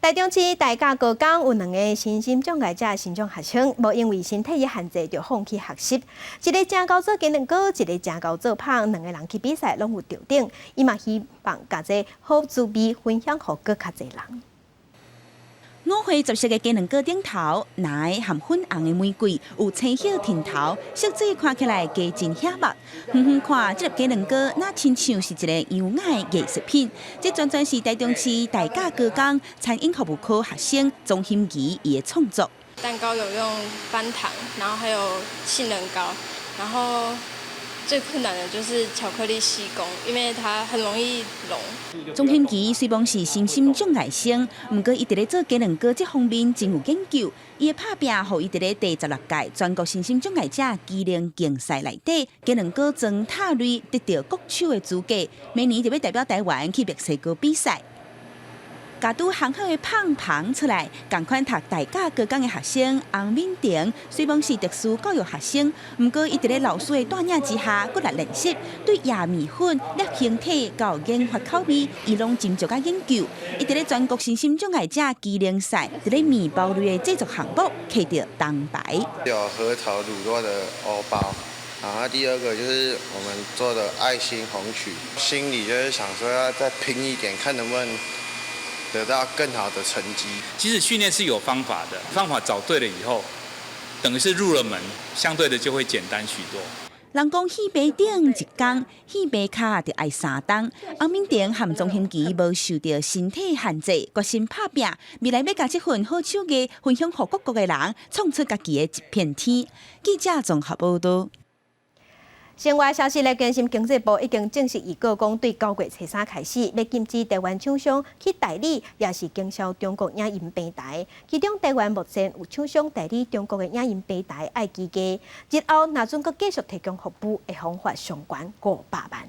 台中市大甲高工有兩个身心障礙者身障學生，無因為身體的限制就放棄學習。一个誠𠢕做雞卵糕，一个誠𠢕做麭，兩个人去比賽攏有得獎。伊嘛希望共這好滋味分享予閣較濟人。五花十色的雞卵糕頂頭，奶含粉紅的玫瑰，有青葉甜頭，色水看起來加真顯目。遠遠看，這粒雞卵糕，若親像是一个優雅的藝術品。這全全是台中市大甲高工餐飲服務科學生鍾欣怡伊的創作。蛋糕有用翻糖，然後還有杏仁糕，然後最困難的就是巧克力細工，因為它很容易溶。鍾欣怡雖罔是身心障礙生，毋過伊佇咧做雞卵糕這方面真有研究。伊的拍拚，予伊佇咧第16屆全國身心障礙者技能競賽內底，雞卵糕裝塔類得著國手的資格，明年就欲代表台灣去墨西哥比賽。共拄烘好的麭捧出來，仝款讀大甲高工的學生洪敏婷，雖罔是特殊教育學生，毋過伊佇咧老師的帶領之下，閣來練習，對壓麵粉、捏形體到研發口味，伊攏斟酌佮研究。伊佇咧全國身心障礙者技能賽，佇咧麵包類的製作項目，摕著銅牌。有核桃乳酪的歐包，然後第二個就是我們做的愛心紅曲，心裡就是想說要再拼一點，看能不能得到更好的成績。其實訓練是有方法的，方法找對了以後，等於是入了門，相對的就會簡單許多。人講戲棚頂一工，戲棚跤就愛三冬。洪敏婷和鍾欣琪無受著身體限制，決心拍拚，未來欲共這份好手藝分享予各國的人，創出家己的一片天。記者綜合報道。新外消息來關心，經濟部已經正式預告講，對9月初三開始，欲禁止台灣廠商去代理，抑是經銷中國影音平台。其中，台灣目前有廠商代理中國的影音平台愛奇藝，日後若準閣繼續提供服務，會予罰上懸500萬。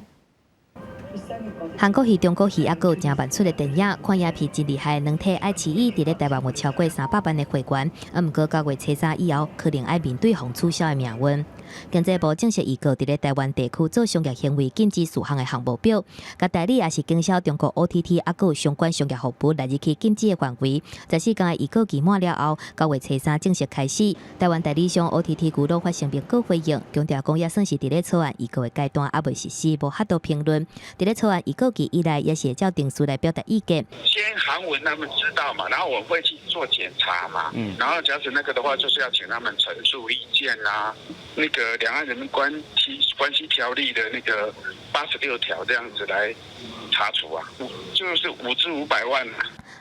韓國戲、中國戲，猶閣有誠萬出的電影，看影片真厲害。軟體愛奇藝佇咧台灣有超過300萬的會員，啊，毋過9月初三以後，可能愛面對予取消的命運。經濟部正式預告，佇咧台灣地區做商業行為禁止事項的項目表，共代理抑是經銷中國 OTT 猶閣有相關商業服務列入去禁止的範圍。14工的預告期滿了後，9月初三正式開始。台灣代理商 OTT 娛樂發聲明閣回應，強調講猶算是佇咧草案預告的階段，猶未實施，無法度評論。佇咧草案預告期以來，也是會照程序來表達意見。先函文他們知道嘛，然後我會去做檢查嘛，然後假使那個的話，就是要請他們陳述意見啦。那個兩岸人民關係條例的那個86條這樣子來查處啊，就是5至500萬。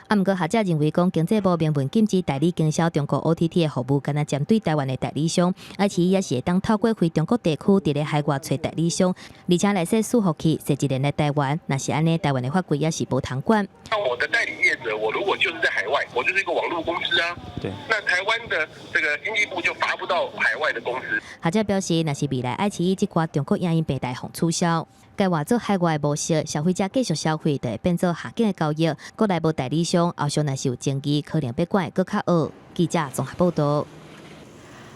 啊，毋過學者認為講，經濟部明文禁止代理經銷中國 OTT 的服務，敢若針對台灣的代理商，愛奇藝也是會當透過非中國地區佇咧海外揣代理商，而且內設伺服器設置連來台灣，若是按呢，台灣的法規也是無通管。那我的代理業者，我如果就是在海外，我就是一個網絡公司啊。那台灣的這個經濟部就罰不到海外的公司。學者表示，若是未來愛奇藝這寡中國影音平台予取消，改換做海外模式，消費者繼續消費，就會變做下境的交易。國內無代理商，後續若是有爭議，可能欲管會閣較惡。記者綜合報道。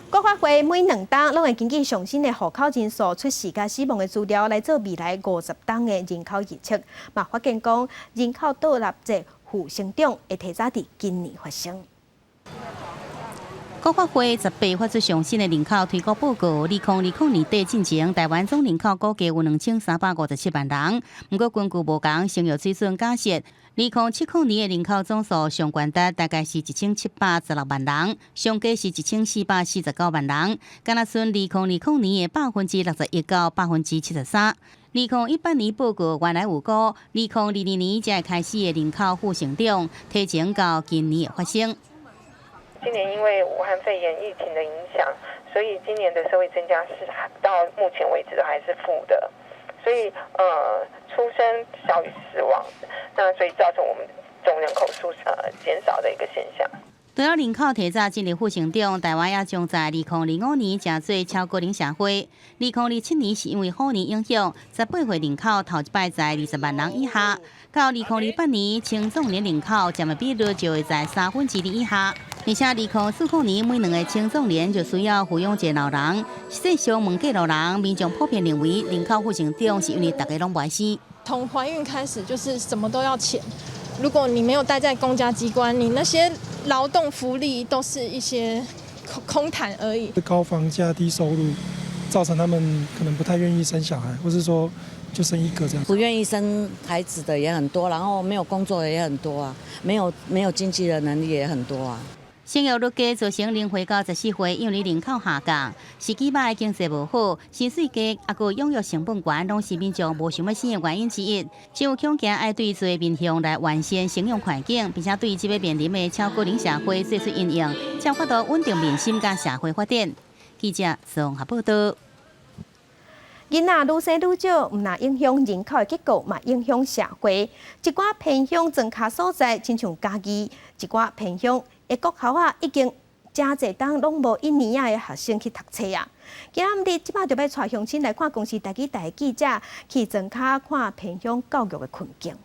國發會每兩冬攏會根據上新的戶口人數、出世佮死亡的資料來做未來50冬的人口預測，嘛發現講人口倒立這負成長會提早佇今年發生。國發會18發出上新的人口推估報告，2020年底進前，台灣總人口估計有2357萬人。毋過根據無仝生育水準假設，2070年的人口總數上懸達大概是1716萬人，上低是1449萬人。敢若賰2020年的61%到73%。2018年報告原來有估，2022年才會開始的人口負成長，提前到今年的發生。今年因為武漢肺炎疫情的影響，所以今年的社會增加是到目前為止都還是負的，所以出生小於死亡，那所以造成我們總人口數減少的一個現象。除了人口提早進入負成長，台灣也將在2025年成做超高齡社會。2027年是因為虎年影響，18歲人口頭一擺在20萬人以下。到2028年，青壯年人口佔的比率就會在2/3以下。而且2040年，每兩个青壯年就需要撫養一个老人。實際上，問過路人，民眾普遍認為人口負成長是因為大家攏無愛生。從懷孕開始就是什麼都要錢。如果你沒有待在公家機關，你那些勞動福利都是一些空談而已。高房價、低收入，造成他們可能不太願意生小孩，或是說就生一個這樣。不願意生孩子的也很多，然後沒有工作的也很多啊，沒有經濟的能力也很多啊。生育率低造成0歲到14歲幼兒人口下降，時機䆀經濟無好，薪水低，抑閣養育成本懸，攏是民眾無想欲生的原因之一。政府恐驚愛對濟面向來完善生育環境，並且對這欲面臨的超高齡社會做出因應，才有法度穩定民心佮社會發展。記者綜合報道。囡仔愈生愈少，毋但影響人口的結構，嘛影響社會。一寡偏鄉莊跤所在，親像嘉義，一寡偏鄉的國校啊，已經誠濟冬攏無一年仔的學生去讀冊啊。今仔日這擺就欲帶鄉親來看公視台語台記者去莊跤看偏鄉教育的困境。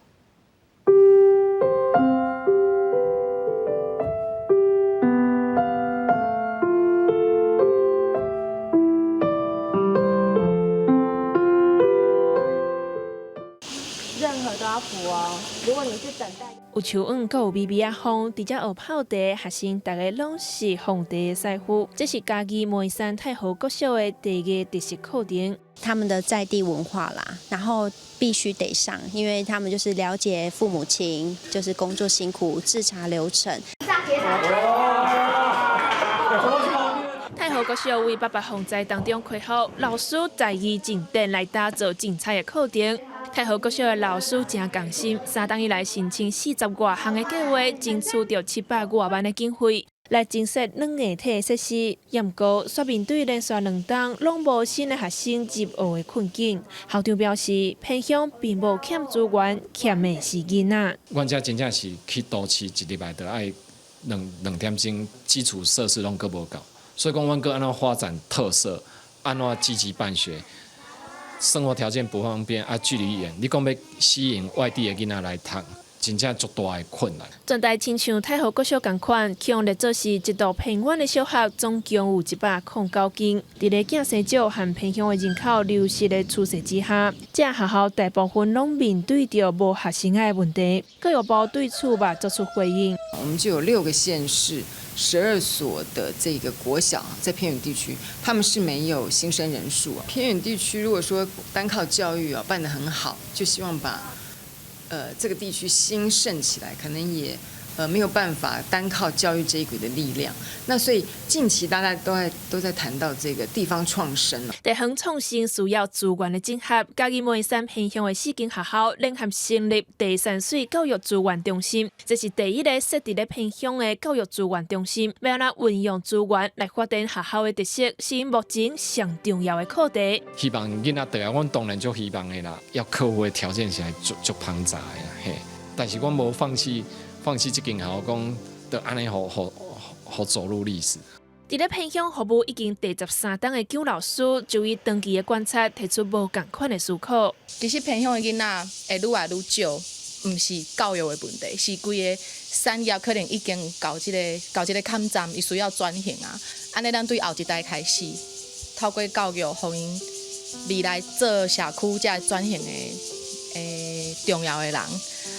任何都要扶哦。如果你是等待，有樹蔭，閣有微微仔風，佇遮學泡茶，學生逐个攏是奉茶的師傅。這是嘉義梅山太和國小的茶藝特色課程。他們的在地文化啦，然後必須得上，因為他們就是了解父母親，就是工作辛苦，製茶流程。太和國小為八八風災當中開學，老師在意景點來打造精彩的課程。太和國小的老師誠仝心，3冬以來申請40外項的計劃，爭取著700外萬的經費來增設軟硬體設施。毋過，煞面對連續2冬攏無新的學生入學的困境。校長表示，偏鄉並無欠資源，欠的是囡仔。阮遮真正是去都市一禮拜就愛2點鐘，基礎設施攏閣無夠，所以講阮閣按怎發展特色，按怎積極辦學。生活條件不方便啊，距離遠，你講欲吸引外地的囡仔來讀，真正足大的困難。全台親像太和國小仝款，予列做是一座偏遠的小學，總共有109間。佇咧囝生少和偏鄉的人口流失的趨勢之下，這學校大部分攏面對著無學生的問題。教育部對此嘛作出回應。我們就有6個縣市，12所的這個國小在偏遠地區，他們是沒有新生人數。偏遠地區如果說單靠教育啊辦得很好，就希望把這個地區興盛起來，可能也沒有辦法單靠教育這一股的力量。那所以近期大家都在談到這個地方創生。地方創生需要資源的整合，嘉義梅山偏鄉的四間學校聯合成立茶山水教育資源中心，這是第一個設佇咧偏鄉的教育資源中心。欲按怎運用資源來發展學校的特色，是目前上重要的課題。希望囡仔轉來，阮當然足希望的啦。要克服的條件是足龐雜的，嘿。但是阮無放棄。放棄這間學校，講就按呢，予予走入歷史。佇咧偏鄉服務已經第13冬的姜老師，就以長期的觀察提出無仝款的思考。其實偏鄉的囡仔會愈來愈少，毋是教育的問題，是規个產業可能已經到這个坎站，伊需要轉型啊。按呢，咱對後一代開始，透過教育，予𪜶未來做社區這轉型的重要的人。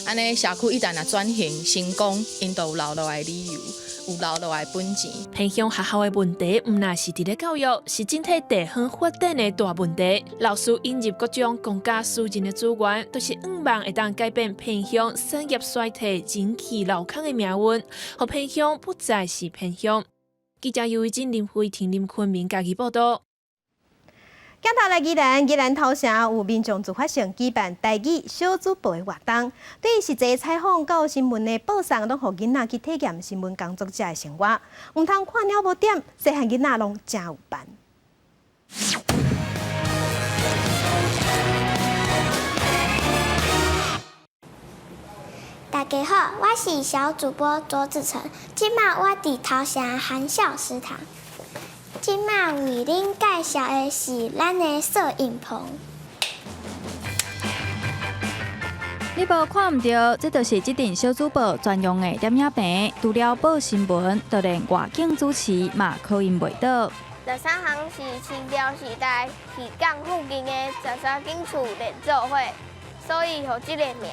按呢社區一旦若轉型成功，𪜶就有留落來的理由，有留落來的本錢。偏鄉學校的問題，毋但是佇咧教育，是整體地方發展的大問題。老師引入各種公家私人的資源，都是向望會當改變偏鄉產業衰退、人氣流空的命運，予偏鄉不再是偏鄉。記者尤維真、林慧婷、林坤明家己報道。鏡頭來宜蘭，宜蘭頭城有民眾自發性舉辦台語小主播的活動，對實際採訪到新聞的報送，攏予囡仔去體驗新聞工作者的生活，毋通看鳥無點，細漢囡仔攏誠有範。大家好，我是小主播卓子成，這馬我佇頭城含笑食堂。這馬為恁介紹的是咱的攝影棚。你無看毋著，這就是這陣小主播專用的攝影棚。除了報新聞，就連外景主持嘛可以袂倒。13行是清朝時代漁港附近的13間厝連做伙，所以予這个名。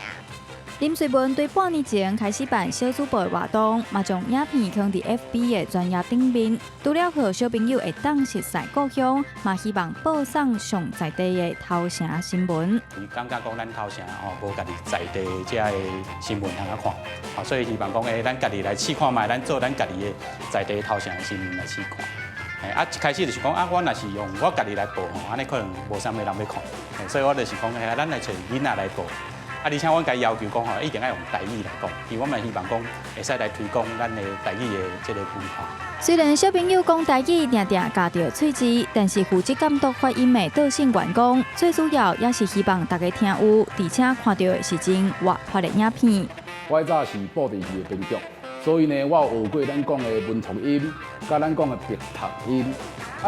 林瑞文對半年前開始辦小主播的活動，嘛將影片放佇 FB 的專頁頂面。除了予小朋友會當熟悉故鄉，嘛希望報送上在地的頭城新聞。伊感覺講咱頭城吼無家己在地這个新聞通啊看，所以希望講咱家己來試看覓，咱做咱家己的在地頭城的新聞來試看。一開始就是講啊，我若是用我家己來報吼，按呢可能無啥物人欲看，所以我就是講，咱來揣囡仔來報。而且阮共伊要求講吼，一定愛用台語來講，因為我嘛希望講會使來推廣咱的台語的這个文化。雖然小朋友講台語定定咬著喙舌，但是負責監督發音的導信員講，最主要也是希望大家聽有，而且看著的是真活潑的影片。我早是布袋戲的編劇，所以呢，我有學過咱講的文讀音，佮咱講的白讀音。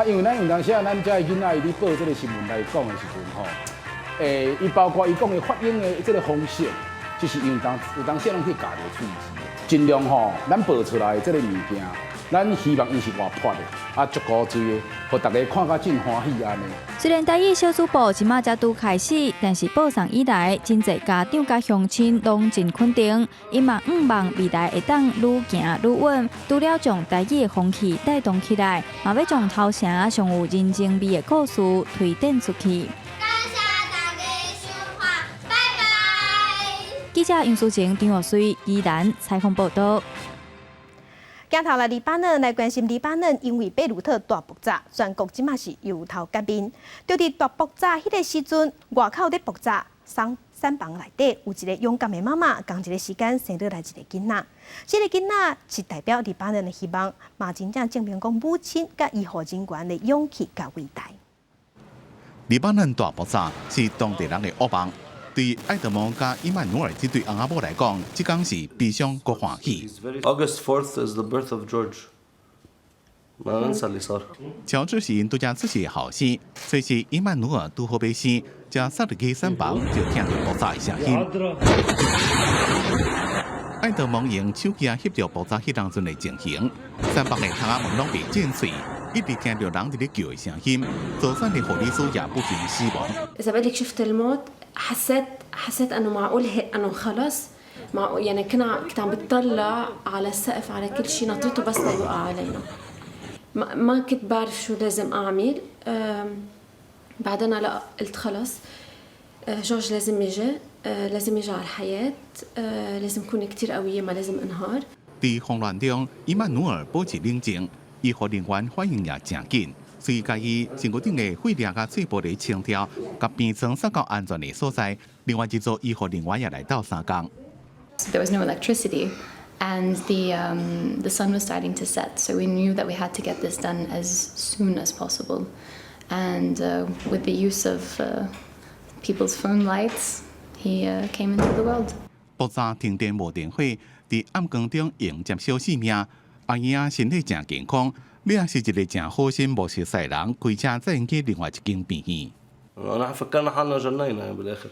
因為咱有當時啊，咱遮的囡仔伊咧報這个新聞來講的時陣吼。伊包括伊講的發音的這个方式，就是因為當有當時攏去咬著喙舌，盡量吼，咱報出來的這个物件，咱希望伊是活潑的，足古錐的，予大家看甲真歡喜按呢。雖然台語小主播這馬才拄開始，但是報送以來，真濟家長佮鄉親攏真肯定，𪜶嘛向望未來會當愈行愈穩，除了將台語的風氣帶動起來，嘛欲將頭城上有人情味的故事推展出去。記者楊淑晴、張玉水、宜蘭採訪報道。鏡頭來黎巴嫩來關心黎巴嫩，因為貝魯特大爆炸，全國這馬是油頭革面。就佇大爆炸彼个時陣，外口咧爆炸，產房內底有一个勇敢的媽媽，仝一个時間生落來一个囡仔。這个囡仔是代表黎巴嫩的希望，嘛真正證明講母親佮醫護人員的勇氣佮偉大。黎巴嫩大爆炸是當地人的噩夢。對愛德蒙佮伊曼努爾這對翁仔某來講，這工是悲傷閣歡喜。 August 4th is the birth of George. ما ننسى اللي صار. 喬治是𪜶拄才出世的後生，所以伊曼努爾拄好欲生，才送入去產房就聽著爆炸的聲音。愛德蒙用手機翕著爆炸彼當陣的情形，產房的窗仔門攏被震碎，一直聽著人佇咧叫的聲音，助產的護理師也不幸死亡。 إذا بدك شفت الموت حسيت انه معقول هيك انه خلص مع يعني كنت عم بتطلع على السقف على كل شيء نطرته بس ليوقع علينا ما كنت بعرف شو لازم اعمل. بعدين لا قلت خلص جورج لازم يجي، لازم يجي على الحياة، لازم كون كتير قوية ما لازم انهار。佇慌亂中，伊曼努爾保持冷靜，醫護人員反應也誠緊，隨共伊身軀頂的血液佮碎玻璃清掉，共病床送到安全的所在。另外一組醫護人員也來鬥相共。 There was no electricity, and the sun was starting to set, so we knew that we had to get this done as soon as possible. And with the use of people's phone lights, he came into the world. 爆炸停電無電火，佇暗光中迎接小生命。阿嬰仔身體誠健康，你也是一个誠好心無熟似人，開車載𪜶去另外一間病院。 نحن فكرنا حالنا جنينا بالاخر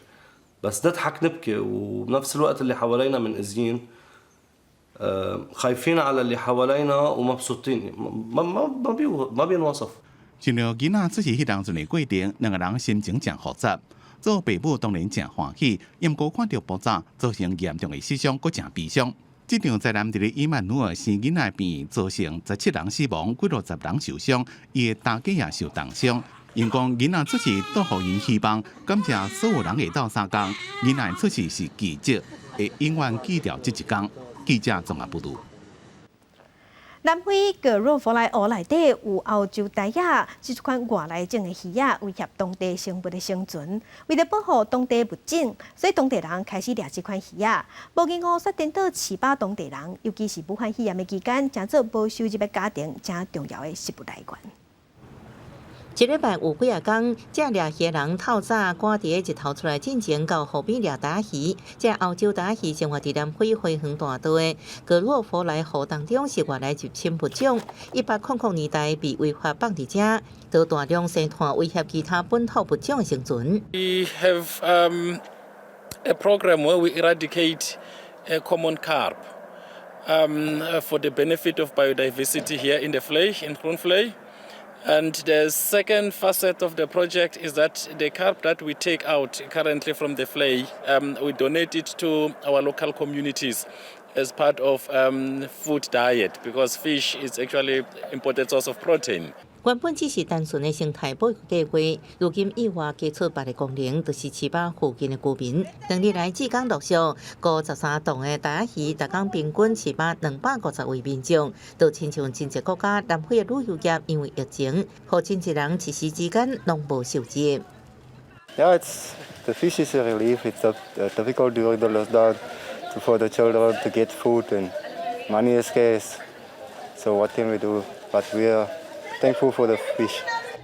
بس نضحك نبكي وبنفس الوقت اللي حوالينا منأذيين خايفين على اللي حوالينا ومبسوطين ما بينوصف。像著囡仔出世彼當陣的過程，兩个人心情誠複雜。做爸母當然誠歡喜，毋過看著爆炸造成嚴重的死傷，閣誠悲傷。這場災難佇咧伊曼努爾生囡仔病院造成17人死亡，幾落十人受傷，伊的大家也受重傷。𪜶講囡仔出世帶予𪜶希望，感謝所有人會鬥相共。囡仔出世是奇蹟，會永遠記著這一工。記者綜合報導。南非格洛佛萊湖內底有歐洲呆仔，這款外來種的魚仔，威脅當地生物的生存。為了保護當地物種，所以當地人開始掠這款魚仔。無銀魚煞顛倒飼飽當地人，尤其是武漢肺炎的期間，成做無收入的家庭誠重要的食物來源。一禮拜有幾仔工，這掠魚人透早趕佇咧日頭出來進前到湖邊掠呆仔魚。這歐洲呆仔魚生活佇南非花園大道的格洛佛萊湖當中，是外來入侵物種。1800年代被違法放佇遮，都大量生湠威脅其他本土物種的生存。 We have a program where we eradicate a common carp for the benefit of biodiversity here in the vlei, in Groenvlei. And the second facet of the project is that the carp that we take out currently from the vlei, we donate it to our local communities as part of food diet because fish is actually important source of protein. 原本只是單純的生態保育計劃，如今意外加出別个功能，就是飼飽附近的居民。兩年來，至今陸續53檔的呆仔魚，逐工平均飼飽250位民眾。就親像真濟國家南非的旅遊業，因為疫情，予真濟人一時之間攏無收入。 Yeah, it's the fish is a relief. It's difficult during the lockdown for the children to get food and money is scarce. So what can we do? But we are thankful for the fish.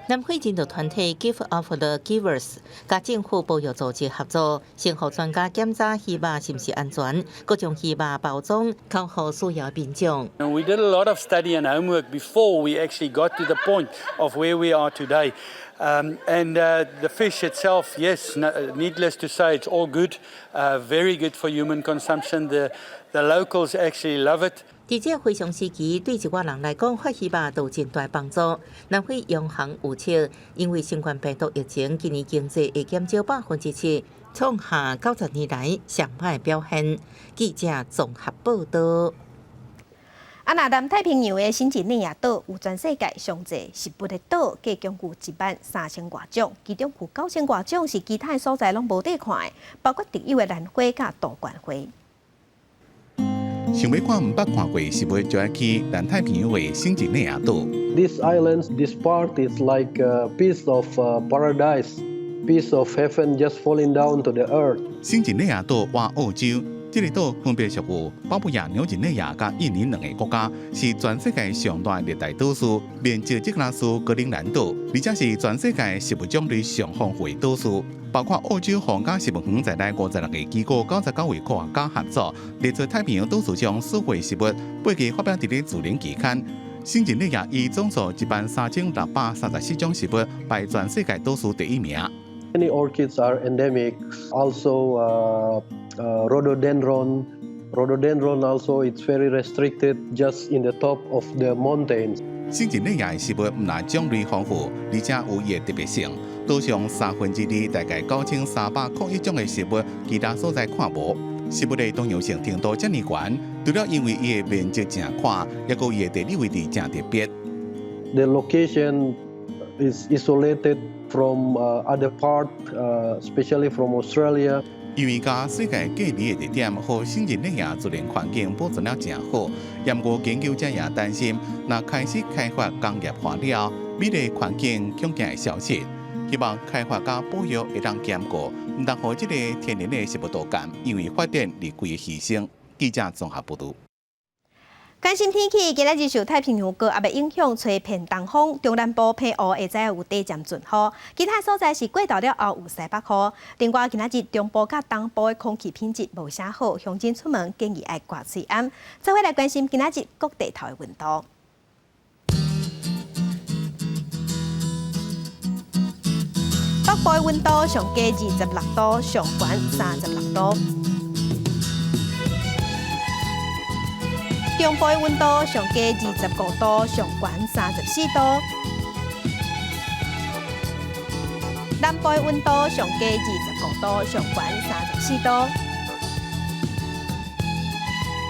南非人道團體 Gift of the Givers 佮政府保育組織合作，先予專家檢查魚肉是毋是安全，閣將魚肉包裝交予需要民眾。 We did a lot of study and homework before we actually got to the point of where we are today. And the fish itself, yes, needless to say, it's all good, very good for human consumption. The locals actually love it. 佇這非常時期，對一寡人來講，發魚肉都有真大幫助。南非央行預測，因為新冠病毒疫情，今年經濟會減少7%，創下90年來上歹表現。記者綜合報導。啊，若南太平洋的新幾內亞島有全世界上濟植物的島，計共有1萬3千外種，其中有9千外種是其他所在攏無得看的，包括特有的蘭花佮杜鵑花。想欲看毋捌看過植物，就愛去南太平洋的新幾內亞島。 This island, this part is like a piece of paradise, piece of heaven just falling down to the earth. 新幾內亞島倚澳洲，這个島分別屬於巴布亞紐幾內亞佮印尼兩个國家，是全世界上大熱帶島嶼，面積只若輸格陵蘭島，而且是全世界植物種類上豐富的島嶼。包括澳洲皇家植物園在內56個機構、99位科學家合作，列出太平洋島嶼上所有植物，背記發表佇咧自然期刊。新幾內亞以總數13,634種植物，排全世界島嶼第一名。 Many orchids are endemic. Also, rhododendron. Rhododendron also it's very restricted just in the top of the mountains. 新幾內亞的植物毋但種類豐富，而且有伊的特別性。島上2/3，大概9301種的植物，其他所在看無。植物的多樣性程度遮爾懸，除了因為伊的面積誠闊，抑閣伊的地理位置誠特別。 The location is isolated from other part, especially from Australia. 因為佮世界隔離的地點，予新幾內亞自然環境保存了誠好。毋過研究者也擔心，若開始開發工業化了，美麗環境恐驚會消失。希望開發佮保育會當兼顧，毋通予這个天然的植物島間，因為發展而規个犧牲。記者綜合報導。關心天氣，今仔日受太平洋高壓的影響，吹偏東風，中南部澎湖下晝有短暫陣雨，其他所在是過晝了後有西北雨。另外，今仔日中部佮東部的空氣品質無啥好，鄉親出門建議愛掛喙罨。做伙來關心今仔日各地頭的溫度。北部的溫度上低26度，上懸36度。中部的溫度上低25度，上懸34度。南部的溫度上低25度，上懸34度。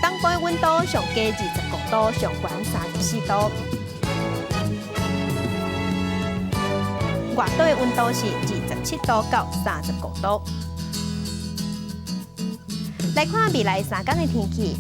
東部的溫度上低25度，上懸34度。外島的溫度是27度到35度。來看未來3天的天氣。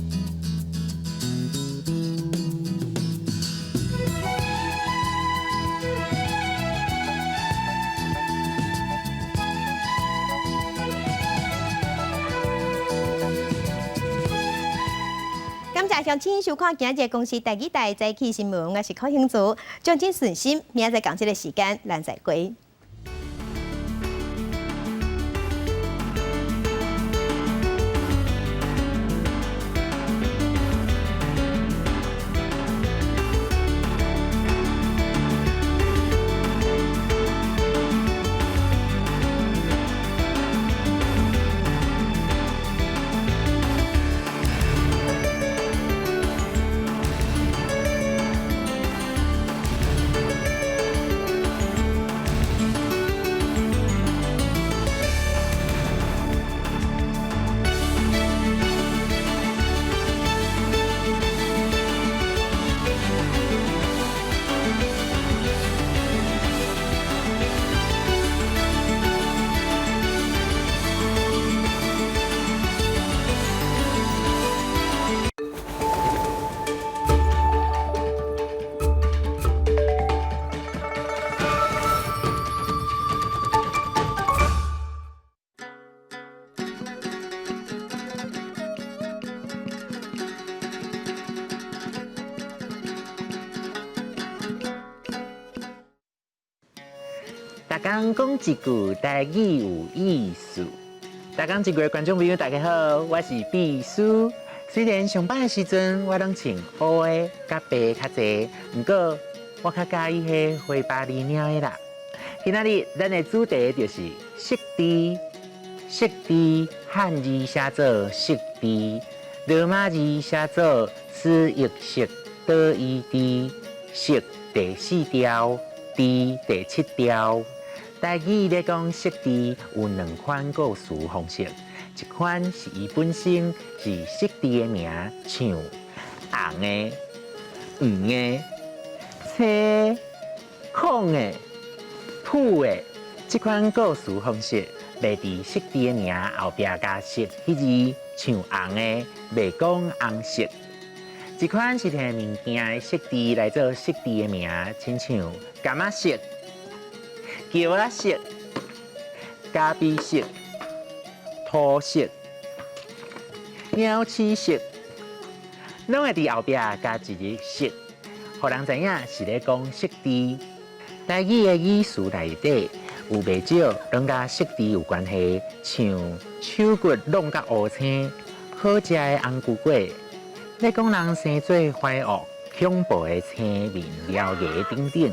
感謝鄉親收看今日公視第二台早起新聞，我是柯興祖，將真順心，明仔載仝這个時間，咱再會。逐工講一句台語有意思。逐工一句的觀眾朋友，大家好，我是秘書。雖然上班的時陣我攏穿烏的佮白較濟，毋過我較佮意彼花巴厘領的啦。今仔日咱的主題就是釋字，釋字漢字寫做釋字，羅馬字寫做斯譯釋多伊字，釋第四調，字第七調。台語咧講釋字有兩款故事方式，一款是伊本身是釋字的名，像紅的、黃的、青、空的、土的。這款故事方式袂佇釋字的名後壁加色彼字，像紅的袂講紅色。一款是提物件的色字來做釋字的名，親像柑仔色、橋仔色、咖啡色、土色、鳥鼠色，攏會佇後壁加一个色，予人知影是咧講釋字。台語的語詞內底有袂少攏佮釋字有關係，像手骨挵甲烏青，好食的紅菇粿，咧講人生做壞惡、恐怖的青面獠牙等等。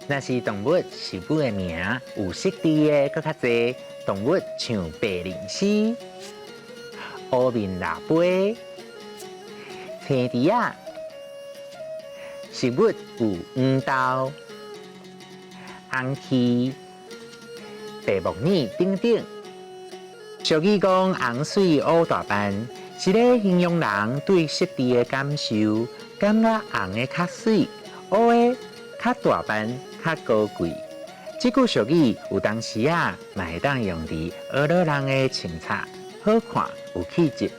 若是動物食物的名有釋字的，閣較濟。動物像白靈絲、烏面蜊杯、青豬仔。食物有黃豆、紅薔、白木耳等等。俗語講紅媠烏大斑，是咧形容人對釋字的感受，感覺紅的較媠，烏的較大斑、較高貴。這句俗語有當時仔嘛會當用佇學老人的穿插，好看有氣質。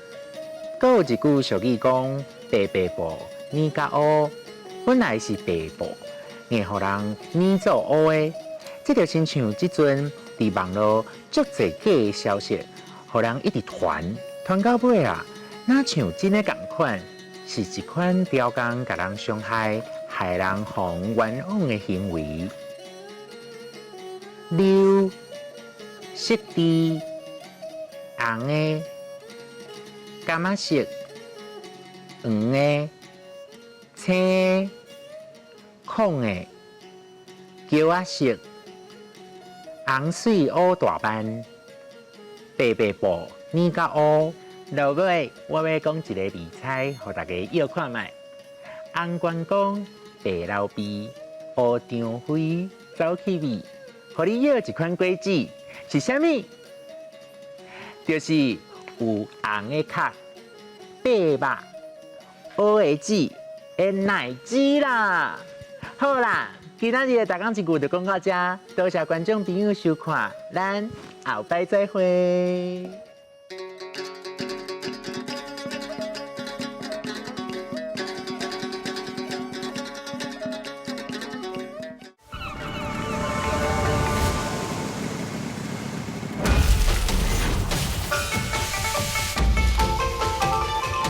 閣有一句俗語講白白布染甲烏，本來是白布，硬予人染做烏的。這就親像這陣佇網路足濟假的消息，予人一直傳，傳到尾啊，若像真的仝款，是一款刁工共人傷害、害人予冤枉的行為。溜、釋字、紅的、柑仔色、黃的、青的、空的、橋仔色、紅媠烏大斑、白白布染甲烏。落尾，我欲講一个谜猜，予大家臆看覓。紅關公，白劉備，烏張飛，走去味。予你搖一款果子，是啥物？就是有紅的殼、白肉、烏的籽的奶薊啦。好啦，今仔日的逐工一句就講到遮，多謝觀眾朋友收看，咱後擺再會。